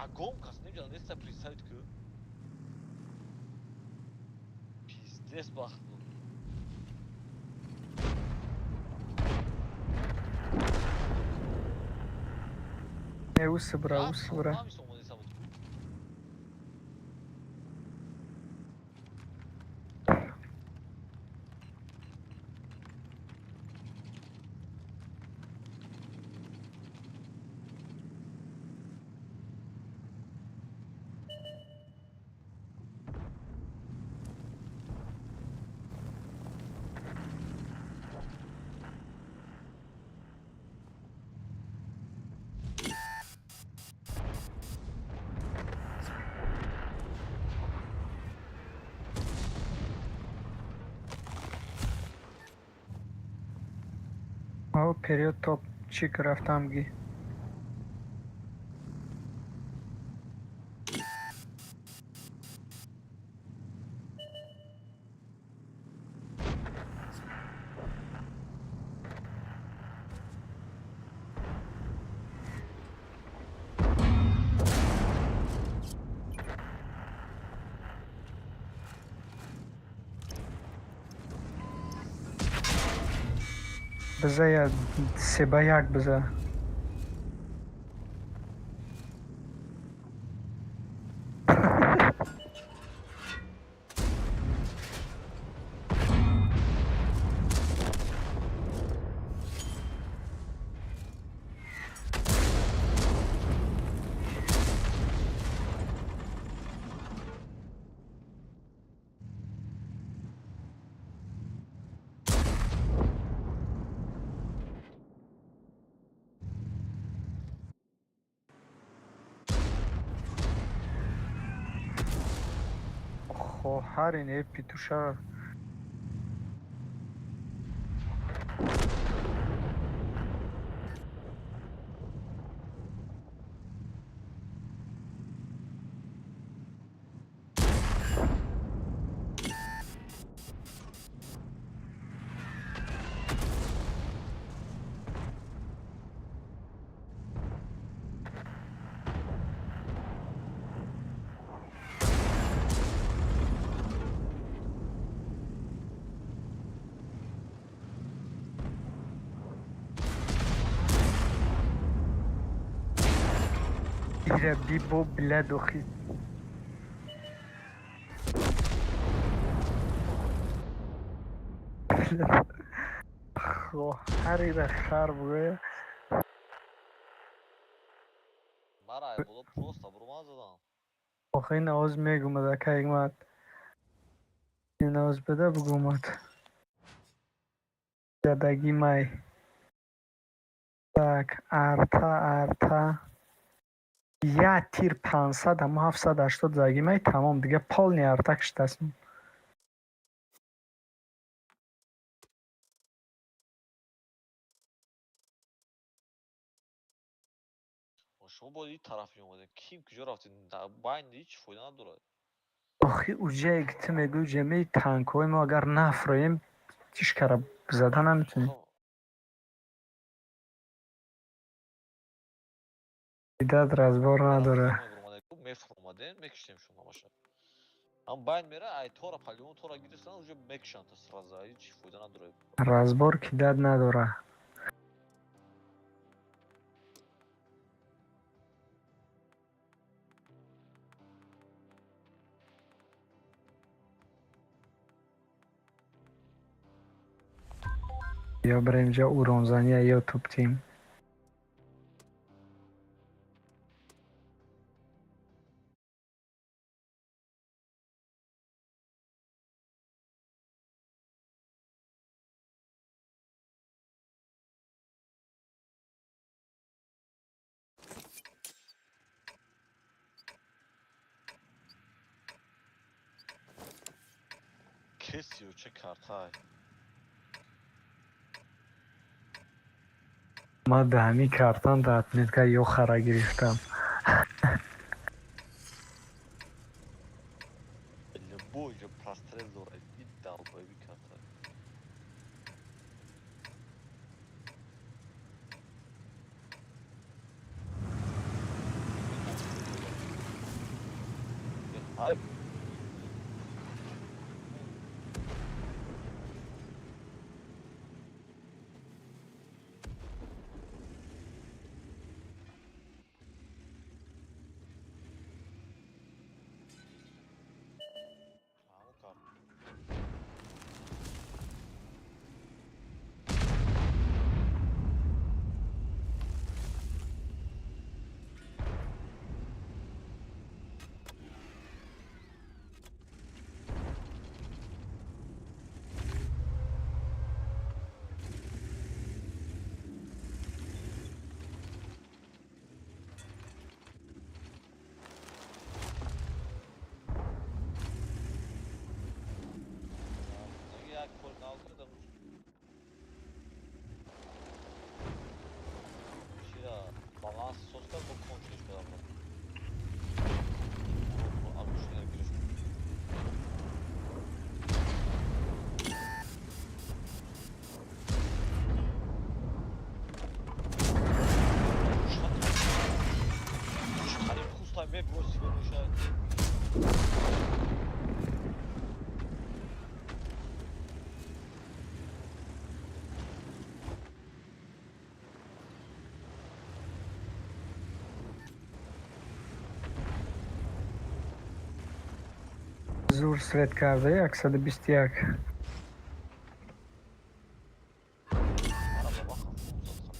B: Ягон кас немҷа неста, представить ку. Пиздец бахту.
A: Не, усыбра, усыбра. О, период топ чик рафтам ги. Биза я 3 ба 1 биза. Хоҳар ин э питуша. Ира бибо блядохи. Хоҳар ира хар бугӯя.
B: Мара ай боло просто бурман задан.
A: Охи ин овоз мегумад ака ҳикмат. Ин овоз беда бугумад. Задагӣ май. Так, арта, арта. Як тир 500, ҳамо 780 задагӣ май, тамом, дига полный арта киштастм.
B: Шумо бояд ин тараф меомадем. Ким куҷо рафтед? Байн ҳеҷ фоида надорад.
A: Охи уҷае ки ту мегӯӣ ҷамъи танкҳои мо агар нафроем, ҳеҷ кара зада наметавонем. Дидат разбор надора.
B: Мефуромадем, мекиштем шумо ҳамаша. Ам байн мера, ай тора палион тора гирифтан, уже мекишанд та сразу, ҳеҷ фоида надорад.
A: Разбор кидат надора. Ё бирем ҷо уронзания ё туптим.
B: Кесиё чӣ картай?
A: Ман да ҳамин картан да отметка ё хара гирифтам.
B: Любой ҷо прострел дорад, ин долбоеби картай. Ай ҳамон карт. Як кор нав кардам. Чира баланс соз кард, бо кончилиш кардам. Агушина гирифт. Қариб хустай меброси мешавад.
A: Зур свет карда 121.
B: Мара баба хафун зад.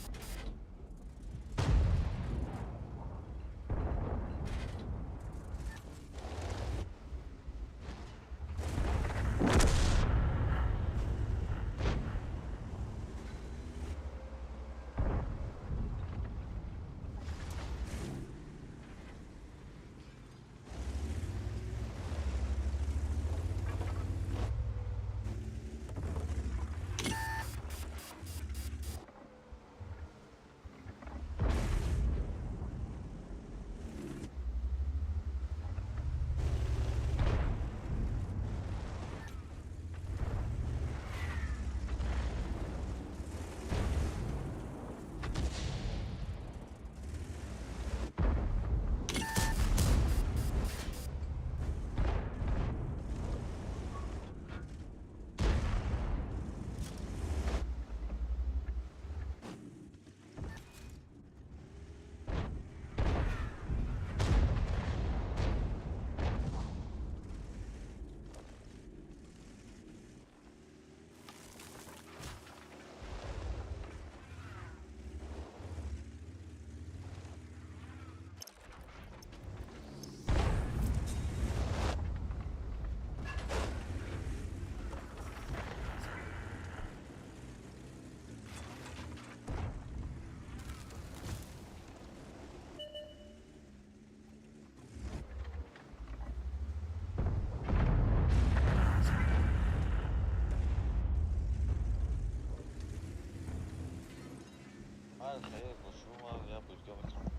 B: Хайр, хайр, бо шумо ман як бозига мекунам.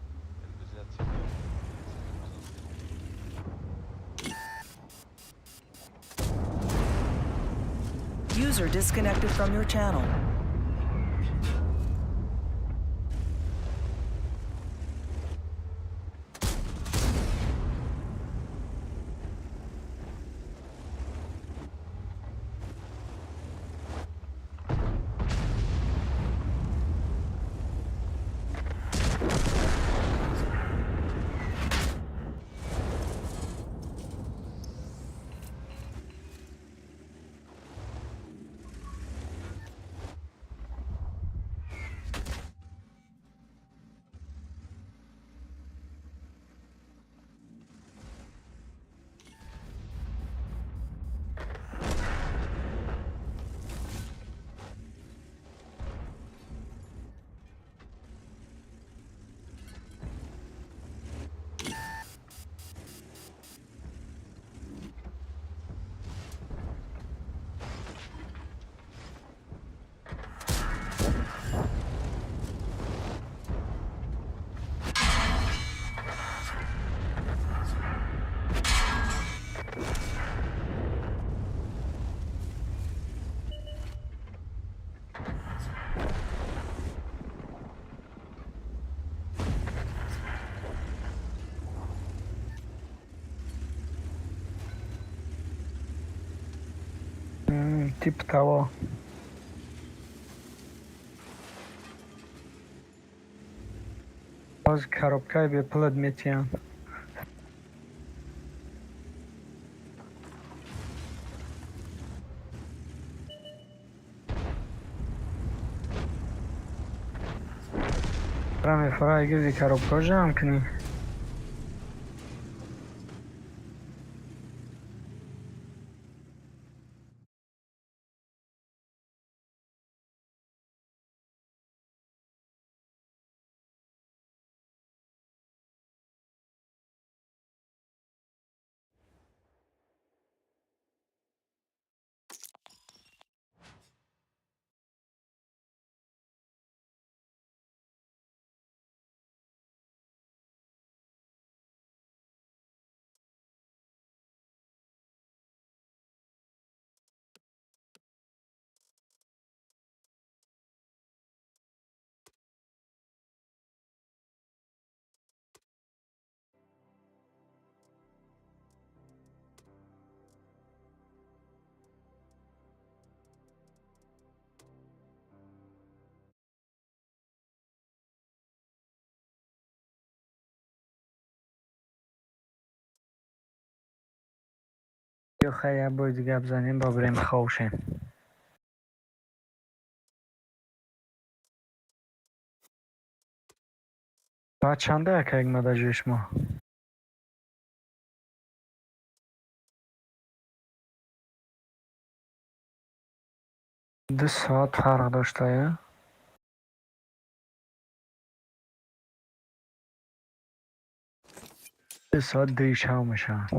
B: Бозига тим.
C: User disconnected from your channel.
A: Типа того. Боз коробкаи бепулат метиҳанд. Фара мефара гирди коробкаҳо ҷамъ кунӣ. Ё хай, як бори дига бизанем, ба бирем хоб шем. Соат чанда яка як мадаҷои шумо? 2 соат фарқ доштая? 2 соат дуи шав мешавад.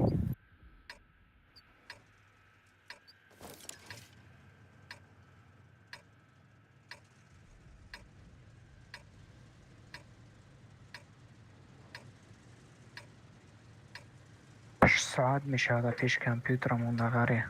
A: 8 соат мешавад пеши компютера мондагаре.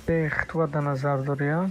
A: Бехтуа дар назар дорӣ, а?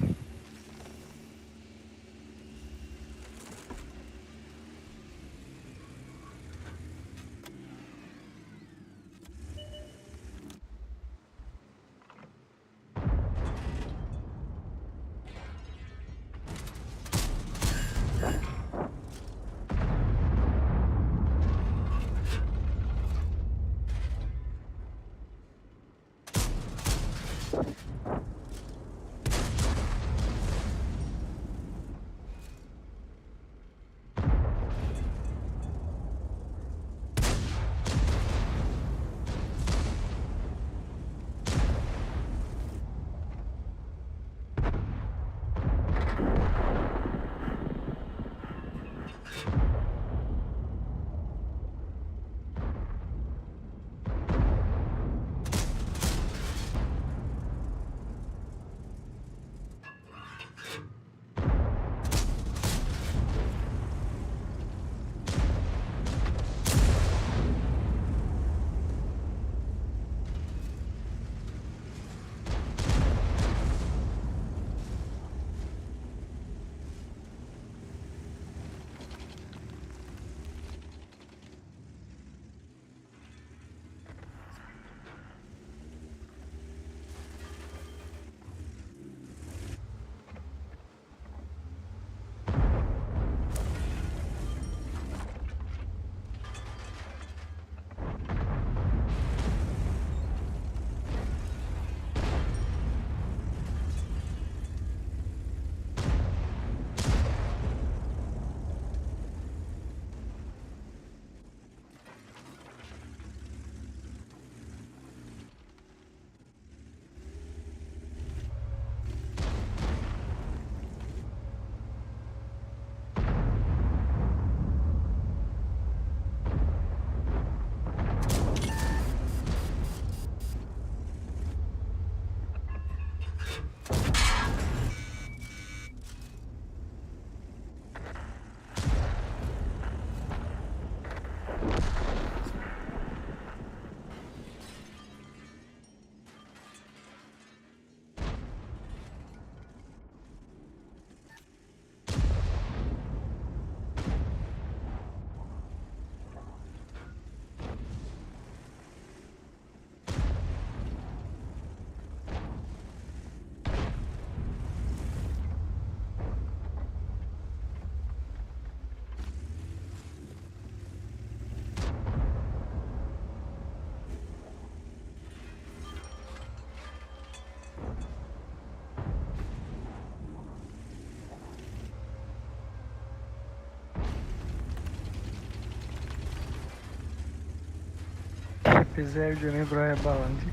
A: НПЗ ҷо мебурая баланди.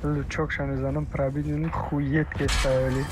A: Лучокша мезанам, пробить мекунам, хует кеставили.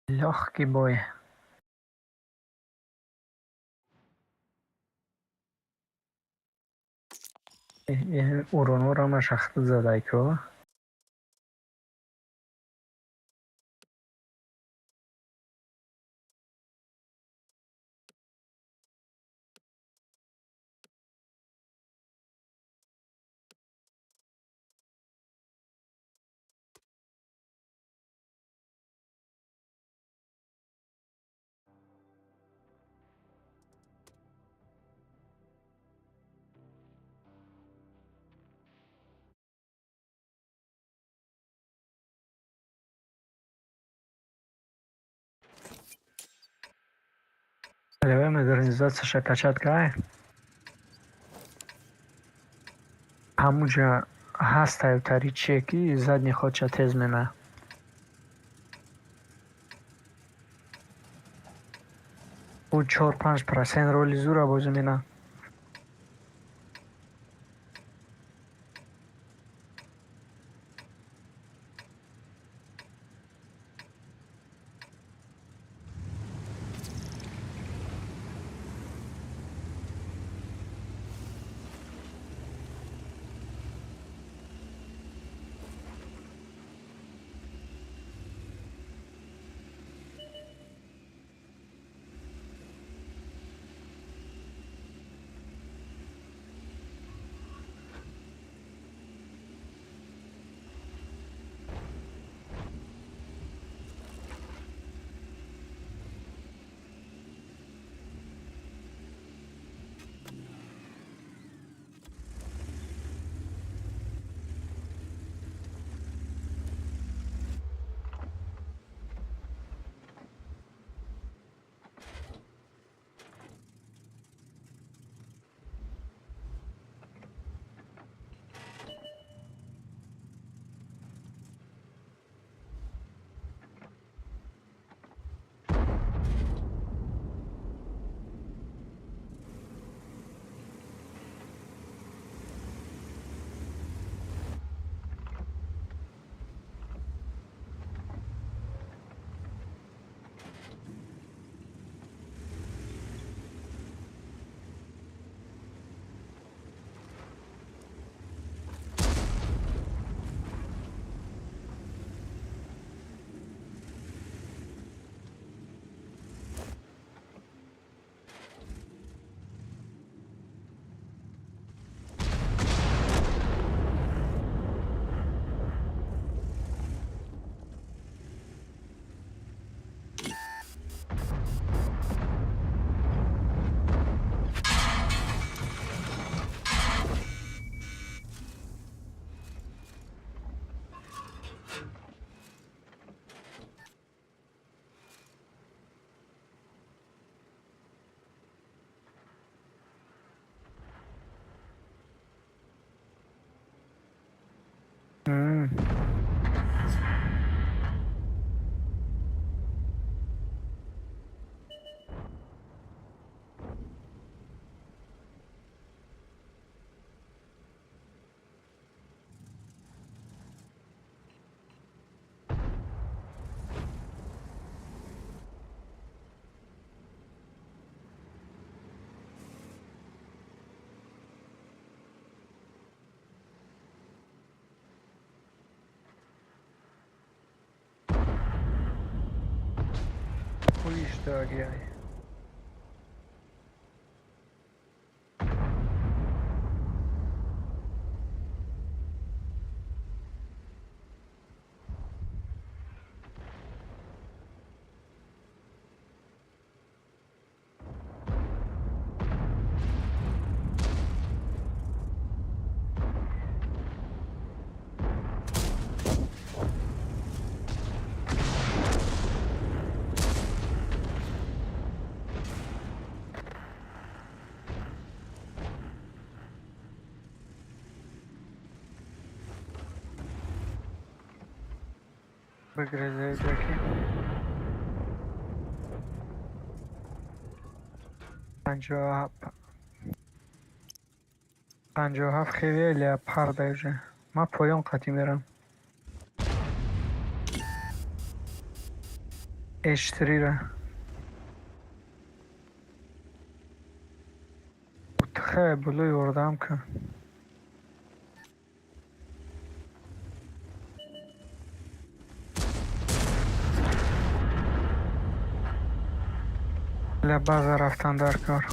A: Лёгкий бой. Уронора шахта задай-ку. Давай модернизация качать кай. Ҳамуҷа ҳастаю тари чие ки задний ходша тез мена. Ӯ 4-5% роли зура бозӣ мена. Пулиш дагиай. Бигрезаки. 57 хеле леопарда уже. Ман поён қатӣ мерам. H3-ра. Утхе боло ёрдам кун. Ля база рафтан дар кор.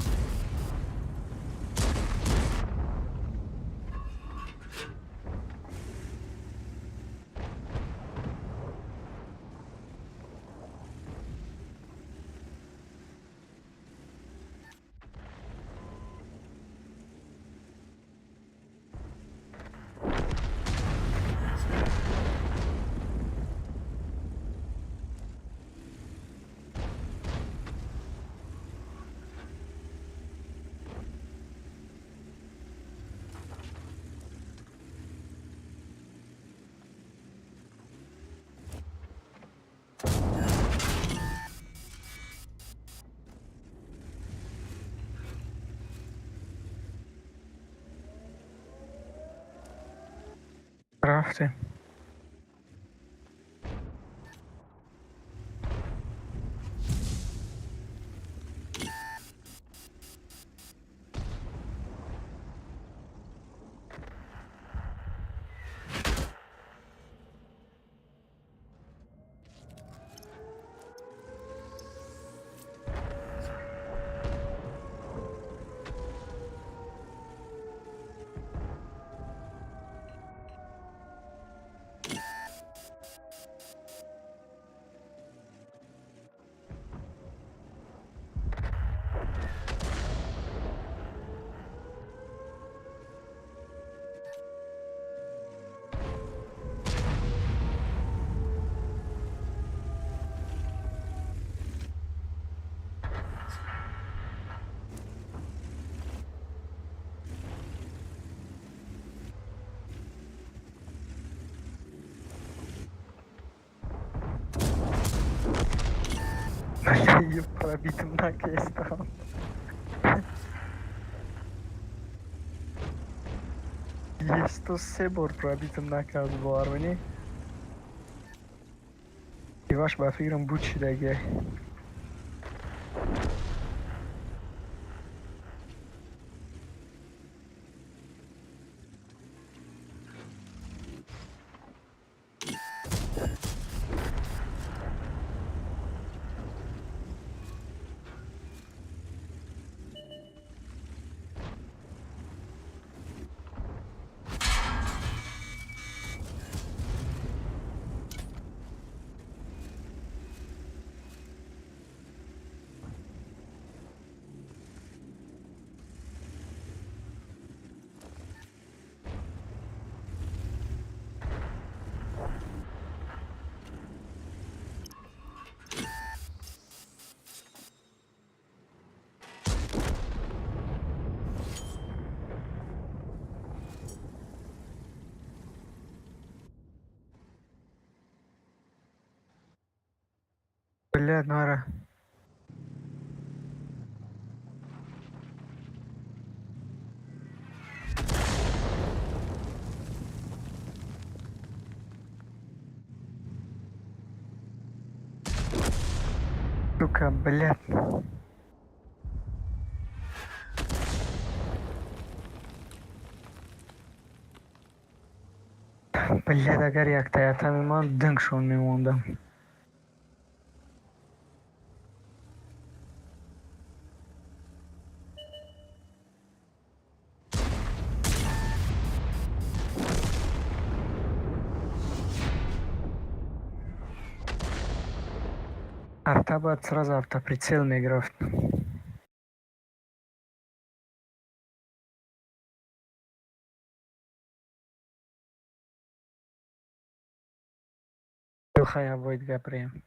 A: Рафтем. Пробитым накестам. Есть се бор пробитым накард, бовар мунӣ? Иваш ба фикрам буд шидагиай. Блядь, мара. Сука, блядь. Блядь, агар яктаята мемонд, дынгшон мемондам. Арта бояд сразу автоприцел мегирифт. Хай avoid гапрем.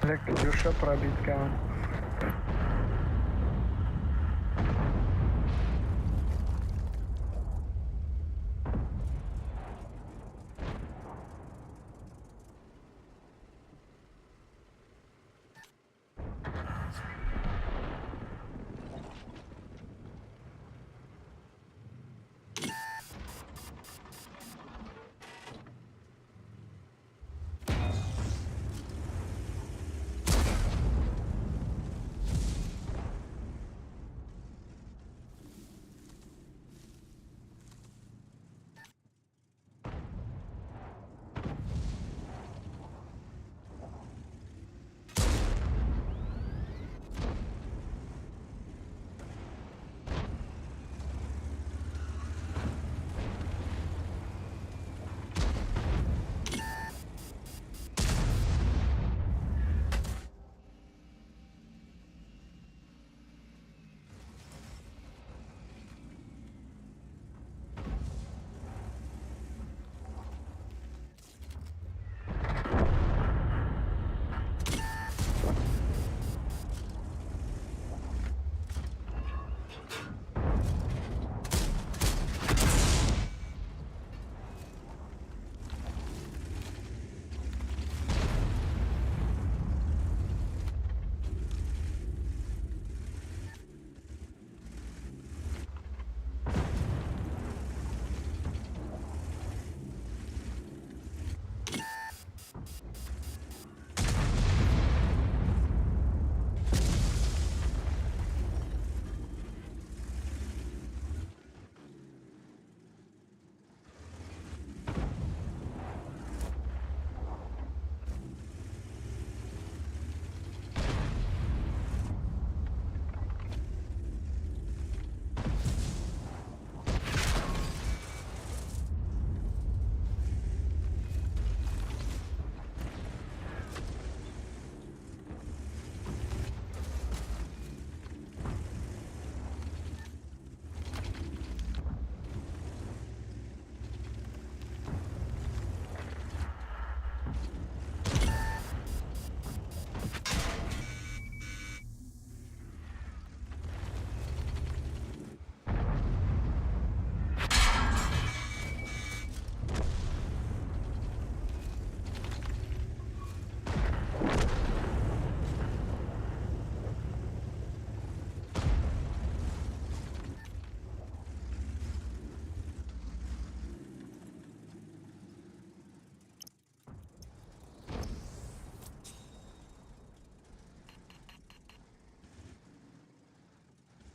A: Бля, Катюша пробит кам.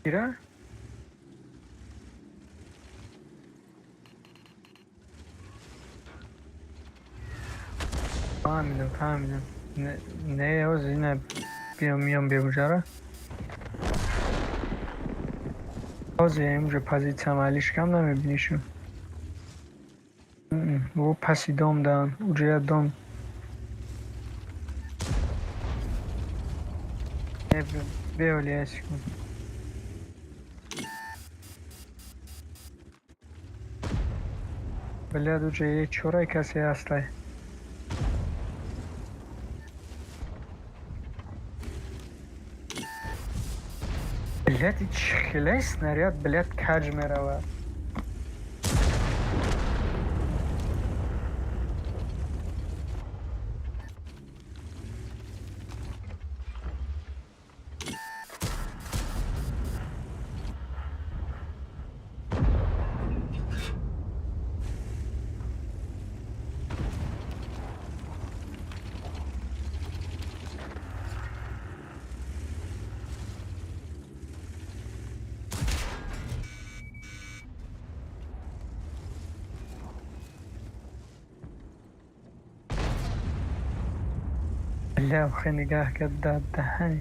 A: Ира? Фаҳмидам, фаҳмидам. Не, ҳозир ина биём, миём бемуҷара. Ҳозир имҷо позитсиям алишкам, намебинишу. О, паси дом дан, уҷа як дом. Не, беоли, я секунд. Блядь, уҷа е чорай касе ҳастай. Блядь, и чӣ хеле снаряд, блядь, каҷ меравад. Бля, охи, нигаҳ кард дар даҳани.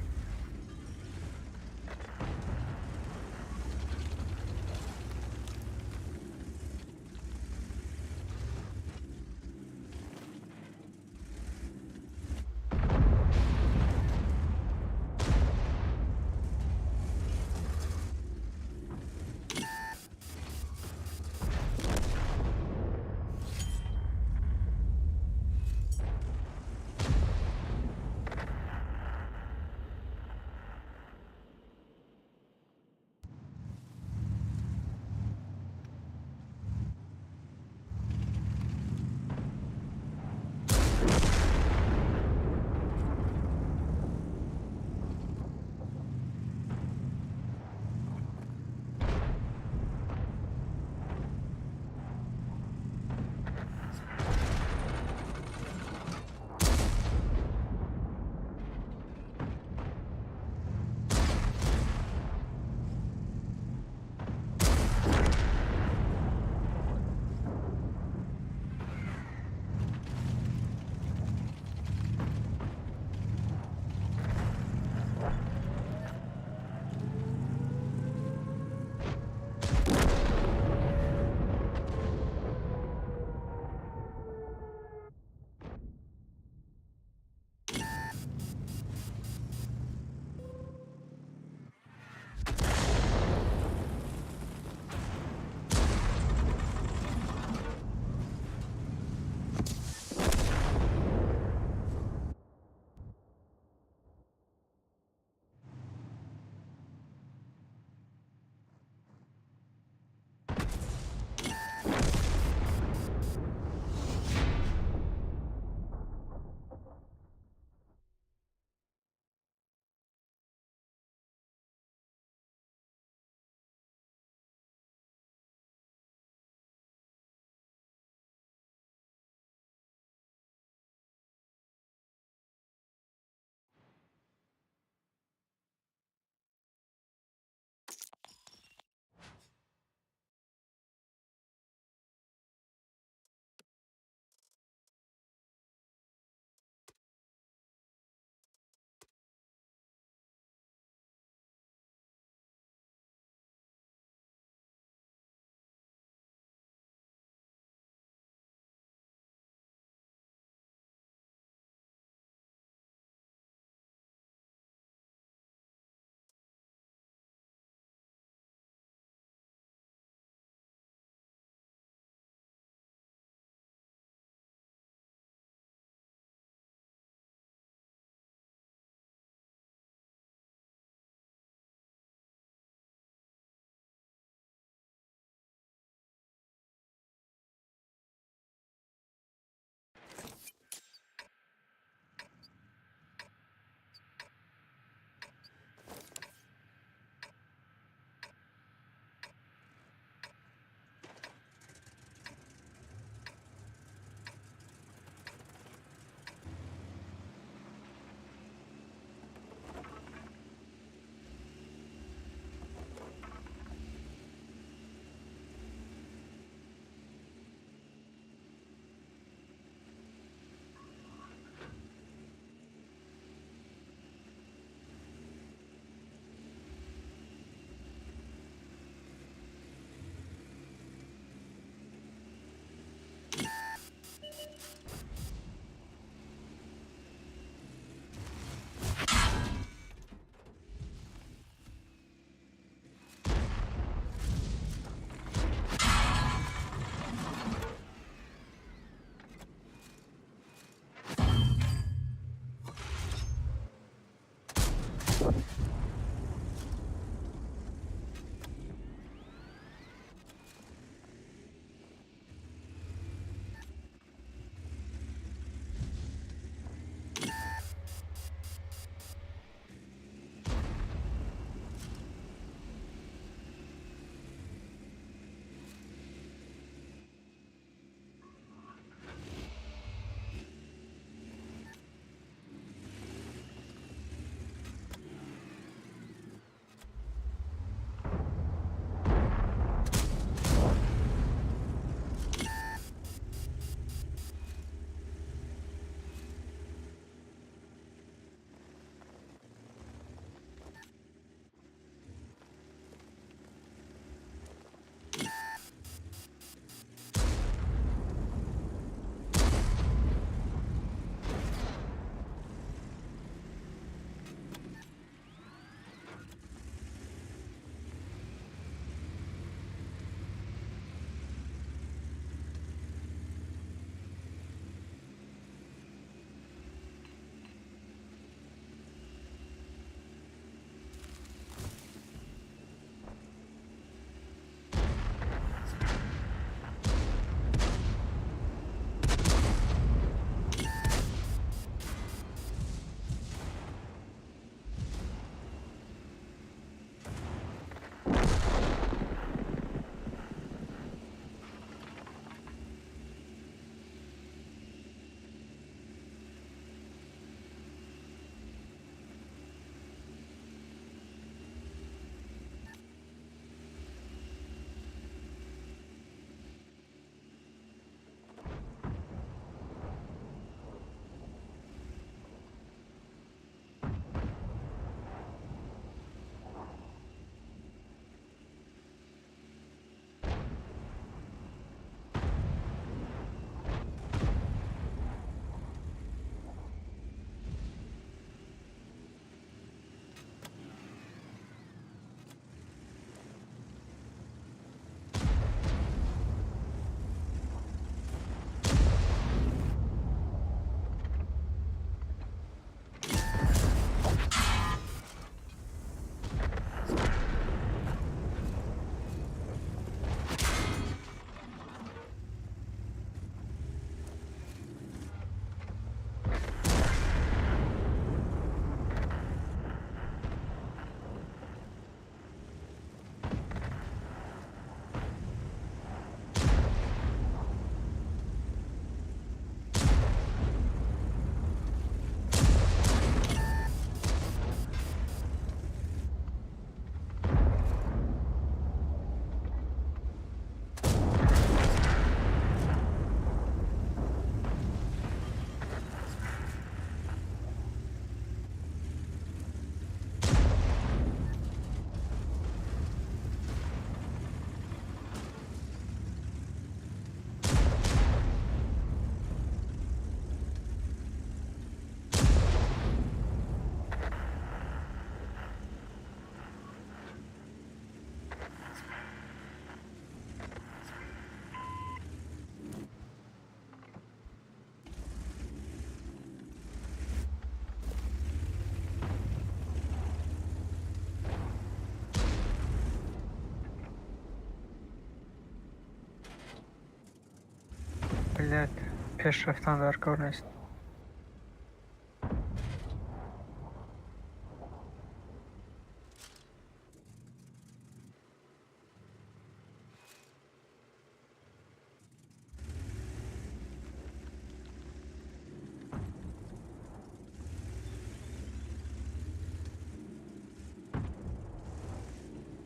A: Блядь, пеш рафтан дар кор нест.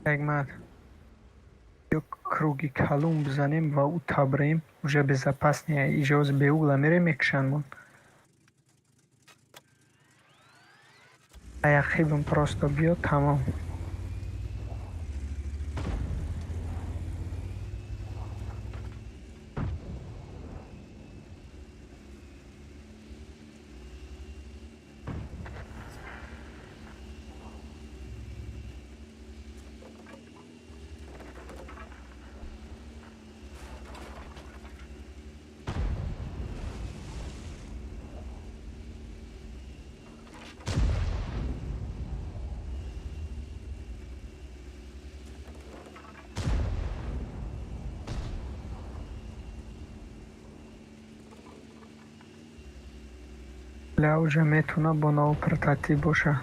A: Ягмат. Ё круги калон бизанем ва ӯ табрем, уже безопаснее. Иҷоз беугла мерем, мекушанмон. Аяқибам просто биё, тамом. Ля, уже метавона бо нав портатив боша.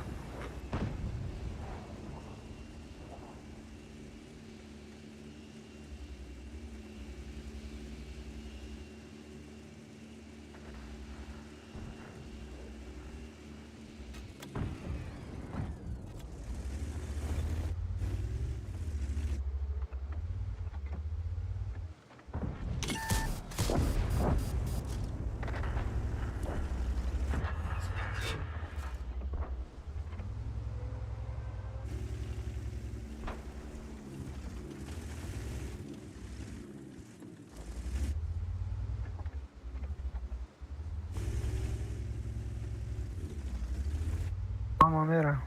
A: Ама мера.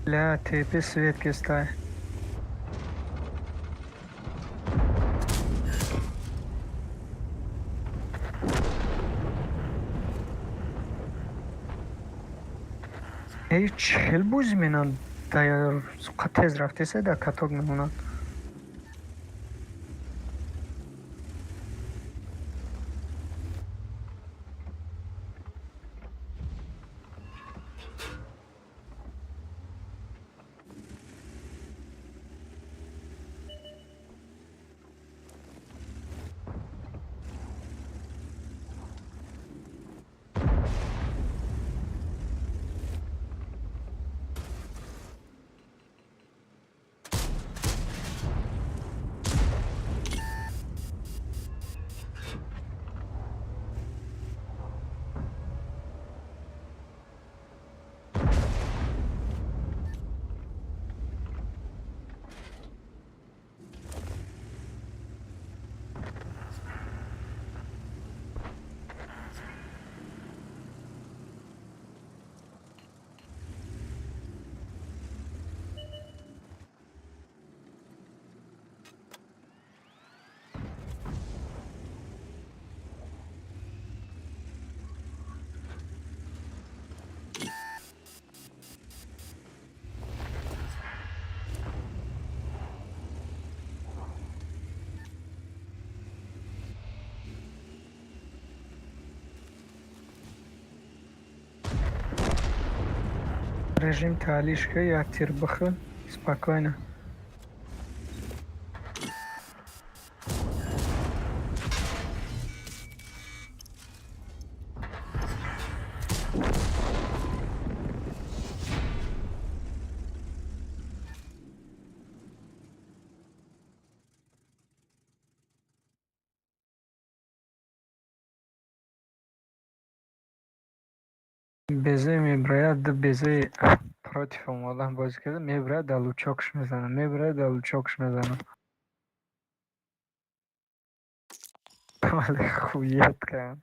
A: Ля, ТП свет кистай. Эй, чел бузи менан да тез рафтеса да каток мемонад. Режим таалишка як тир бихӯ, спокойно. Безе меброяд, ду безе против омодан бозӣ карда, меброяд да лучокш мезанад, меброяд да лучокш мезанад. Вале хуят кан.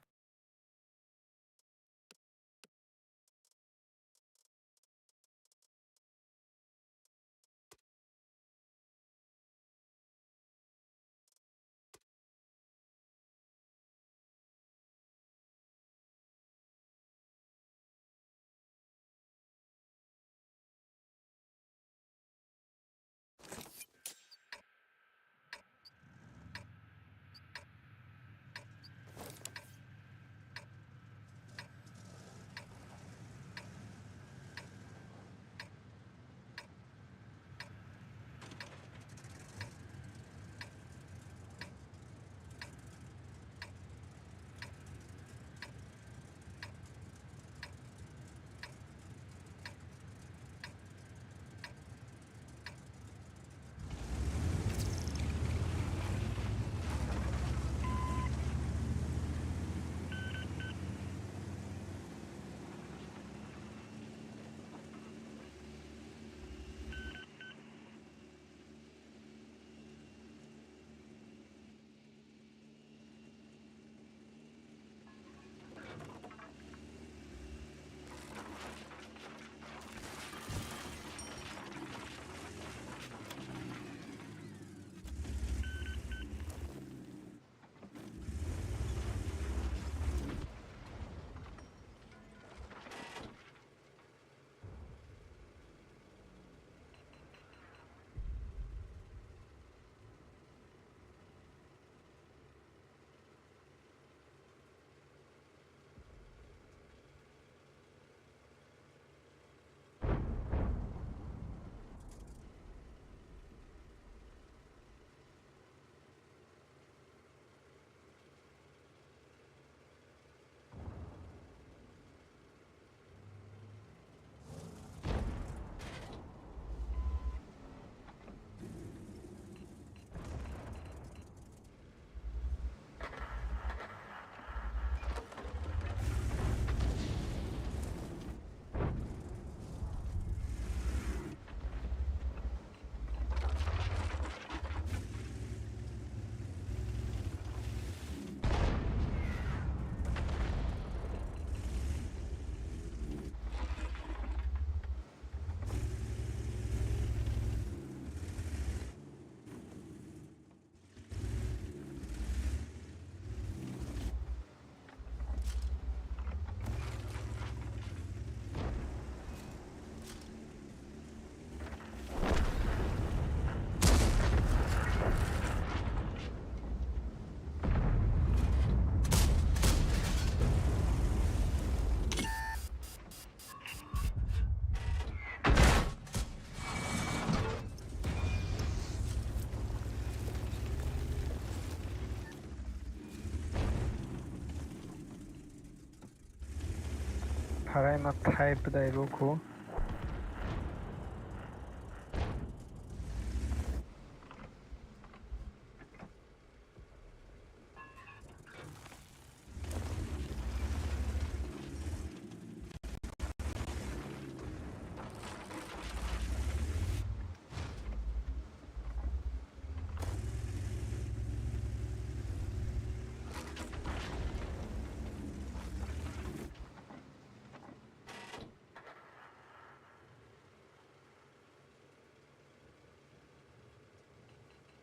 A: Параи ма тай бидай боку.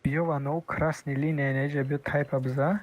A: Биё ва нов красный линия инеҷа, биё, тайпа биза.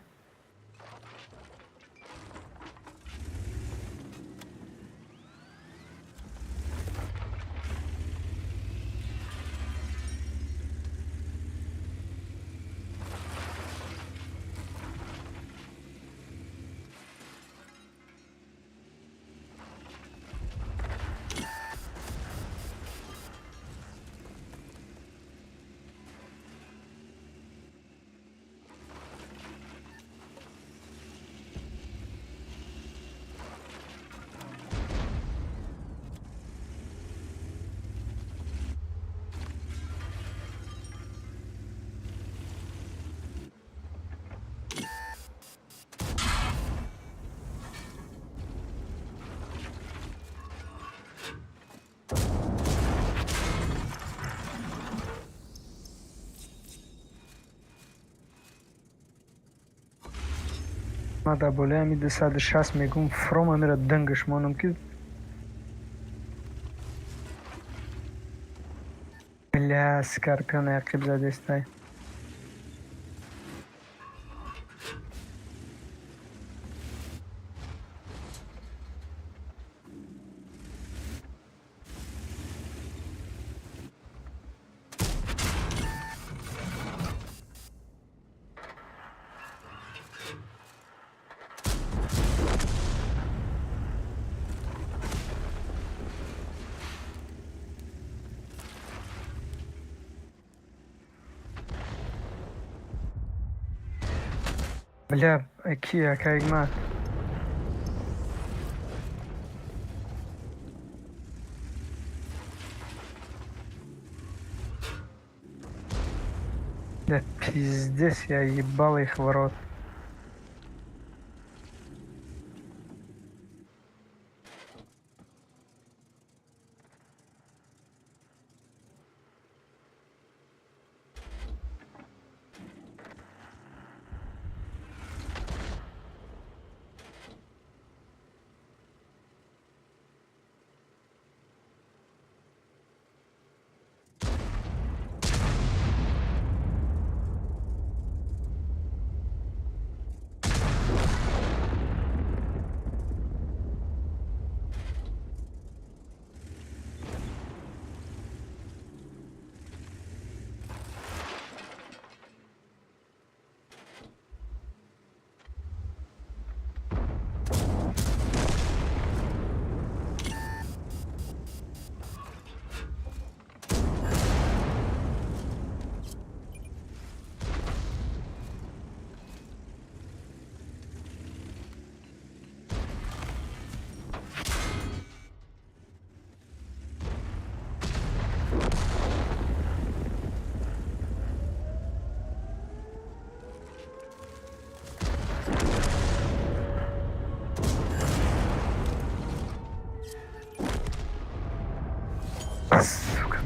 A: Ма дар болои ҳами 260 мегум, фром амира дангаш монам, ки бля, скорпион ақиб задестай. Бля, ки акайгма. Бля, пиздец, я ебал их в рот. Сука.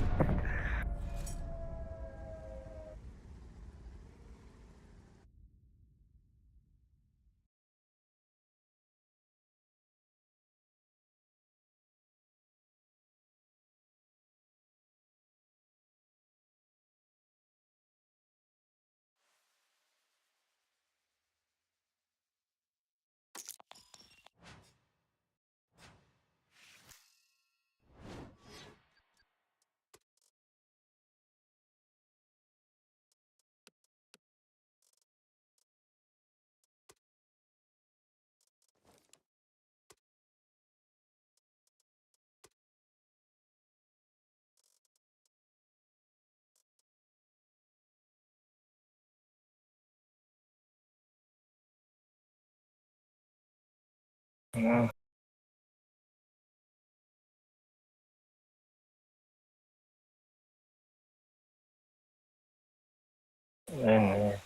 D: Не, не.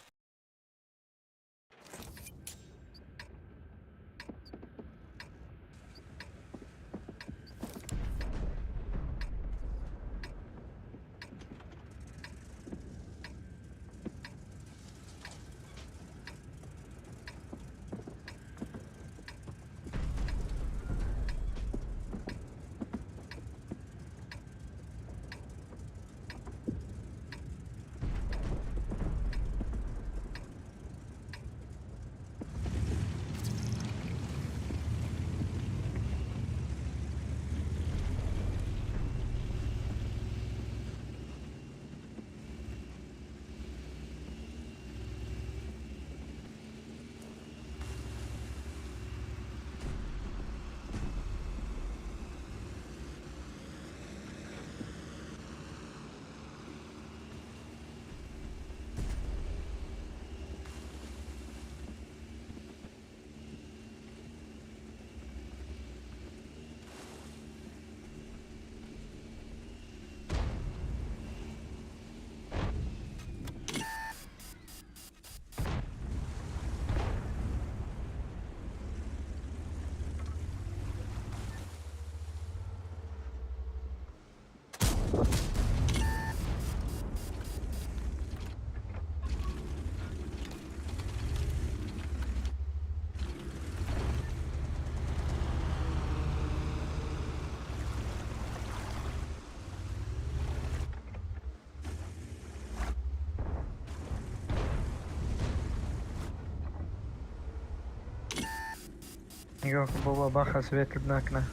A: Нигоҳ кун, бобо, баха светл накна.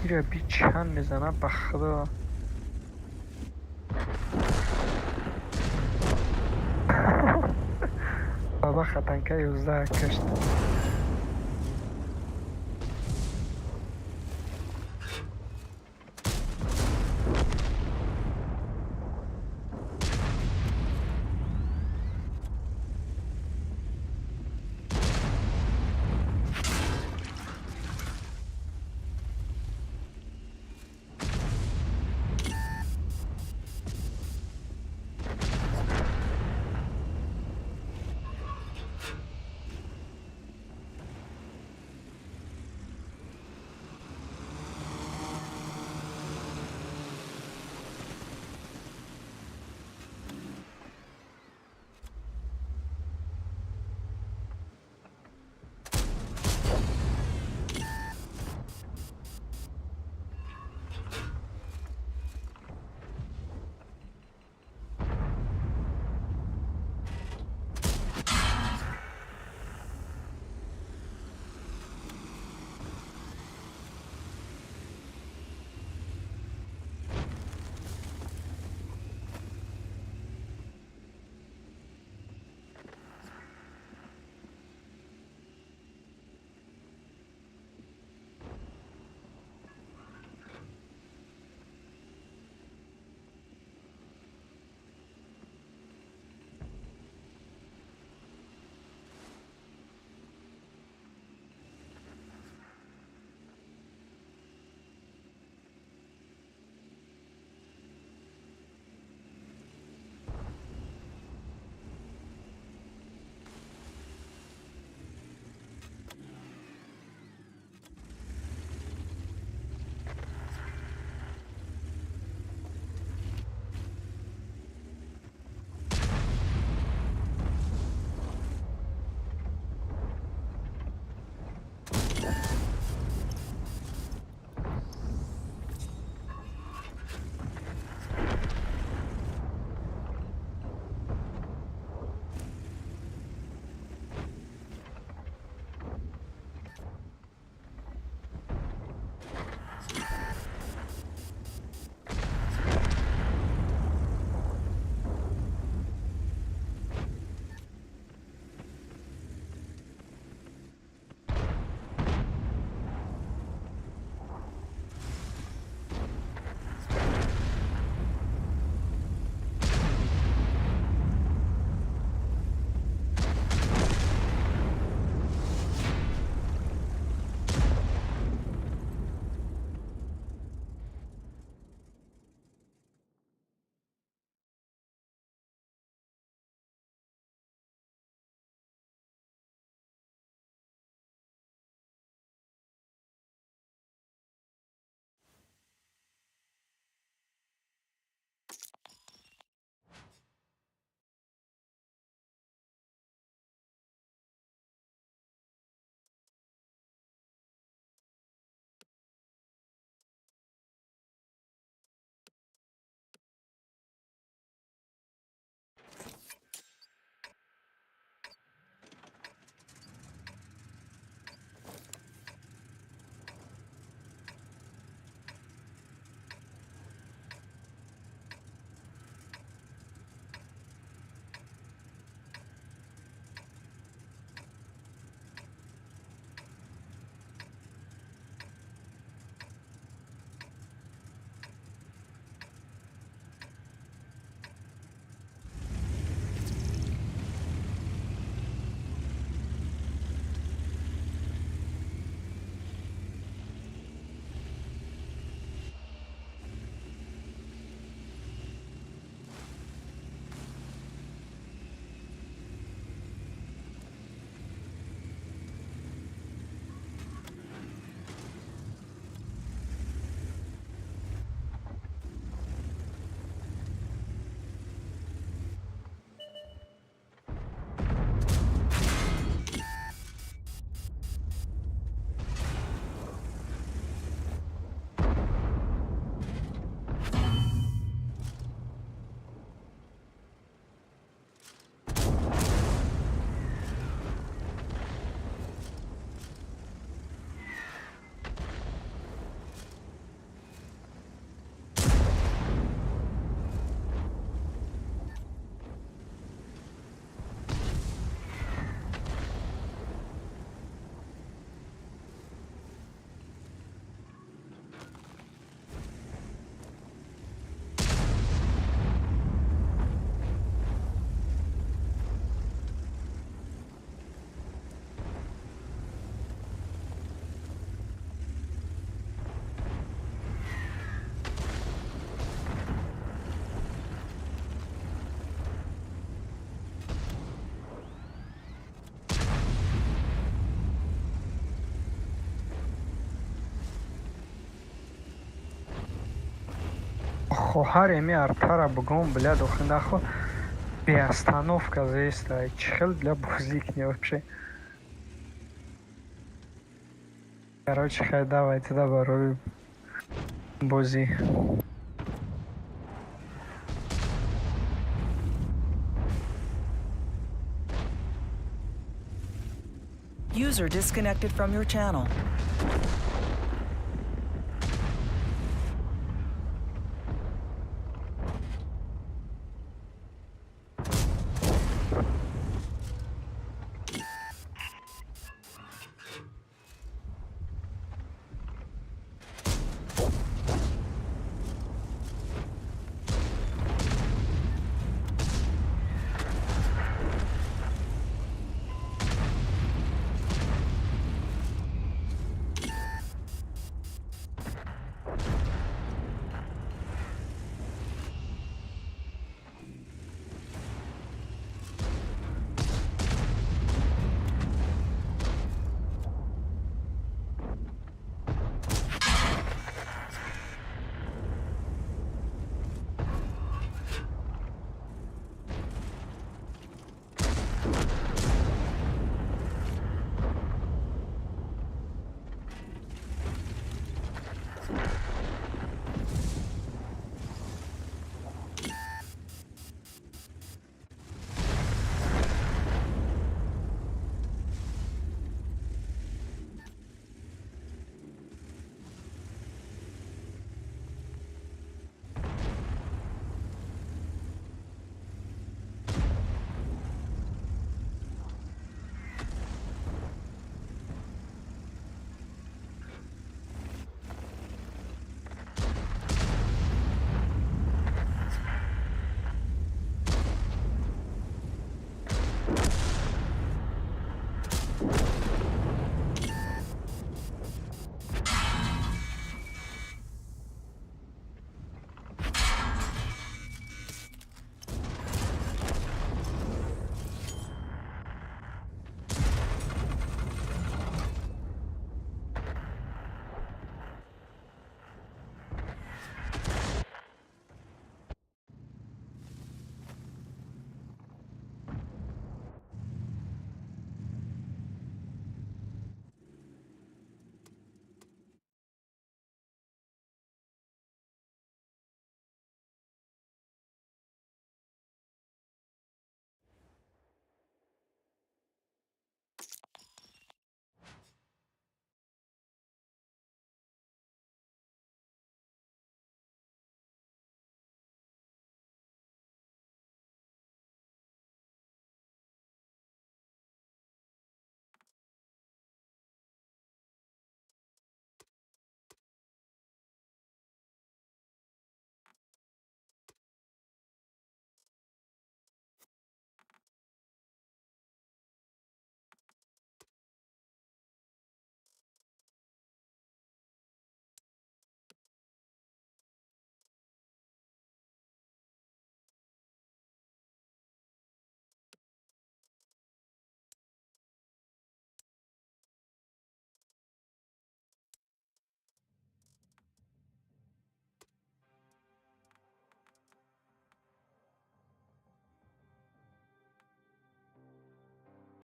A: Ира би чанд мезана, ба худо. Баба хатанка 11 кашт. Хоҳари ами артара бугом, блядь, охи нахо беостановка зеста. Чӣ хел, бля, бозӣ кунӣ вообще? Короче, хай, давайте да барои бозӣ.
C: User disconnected from your channel.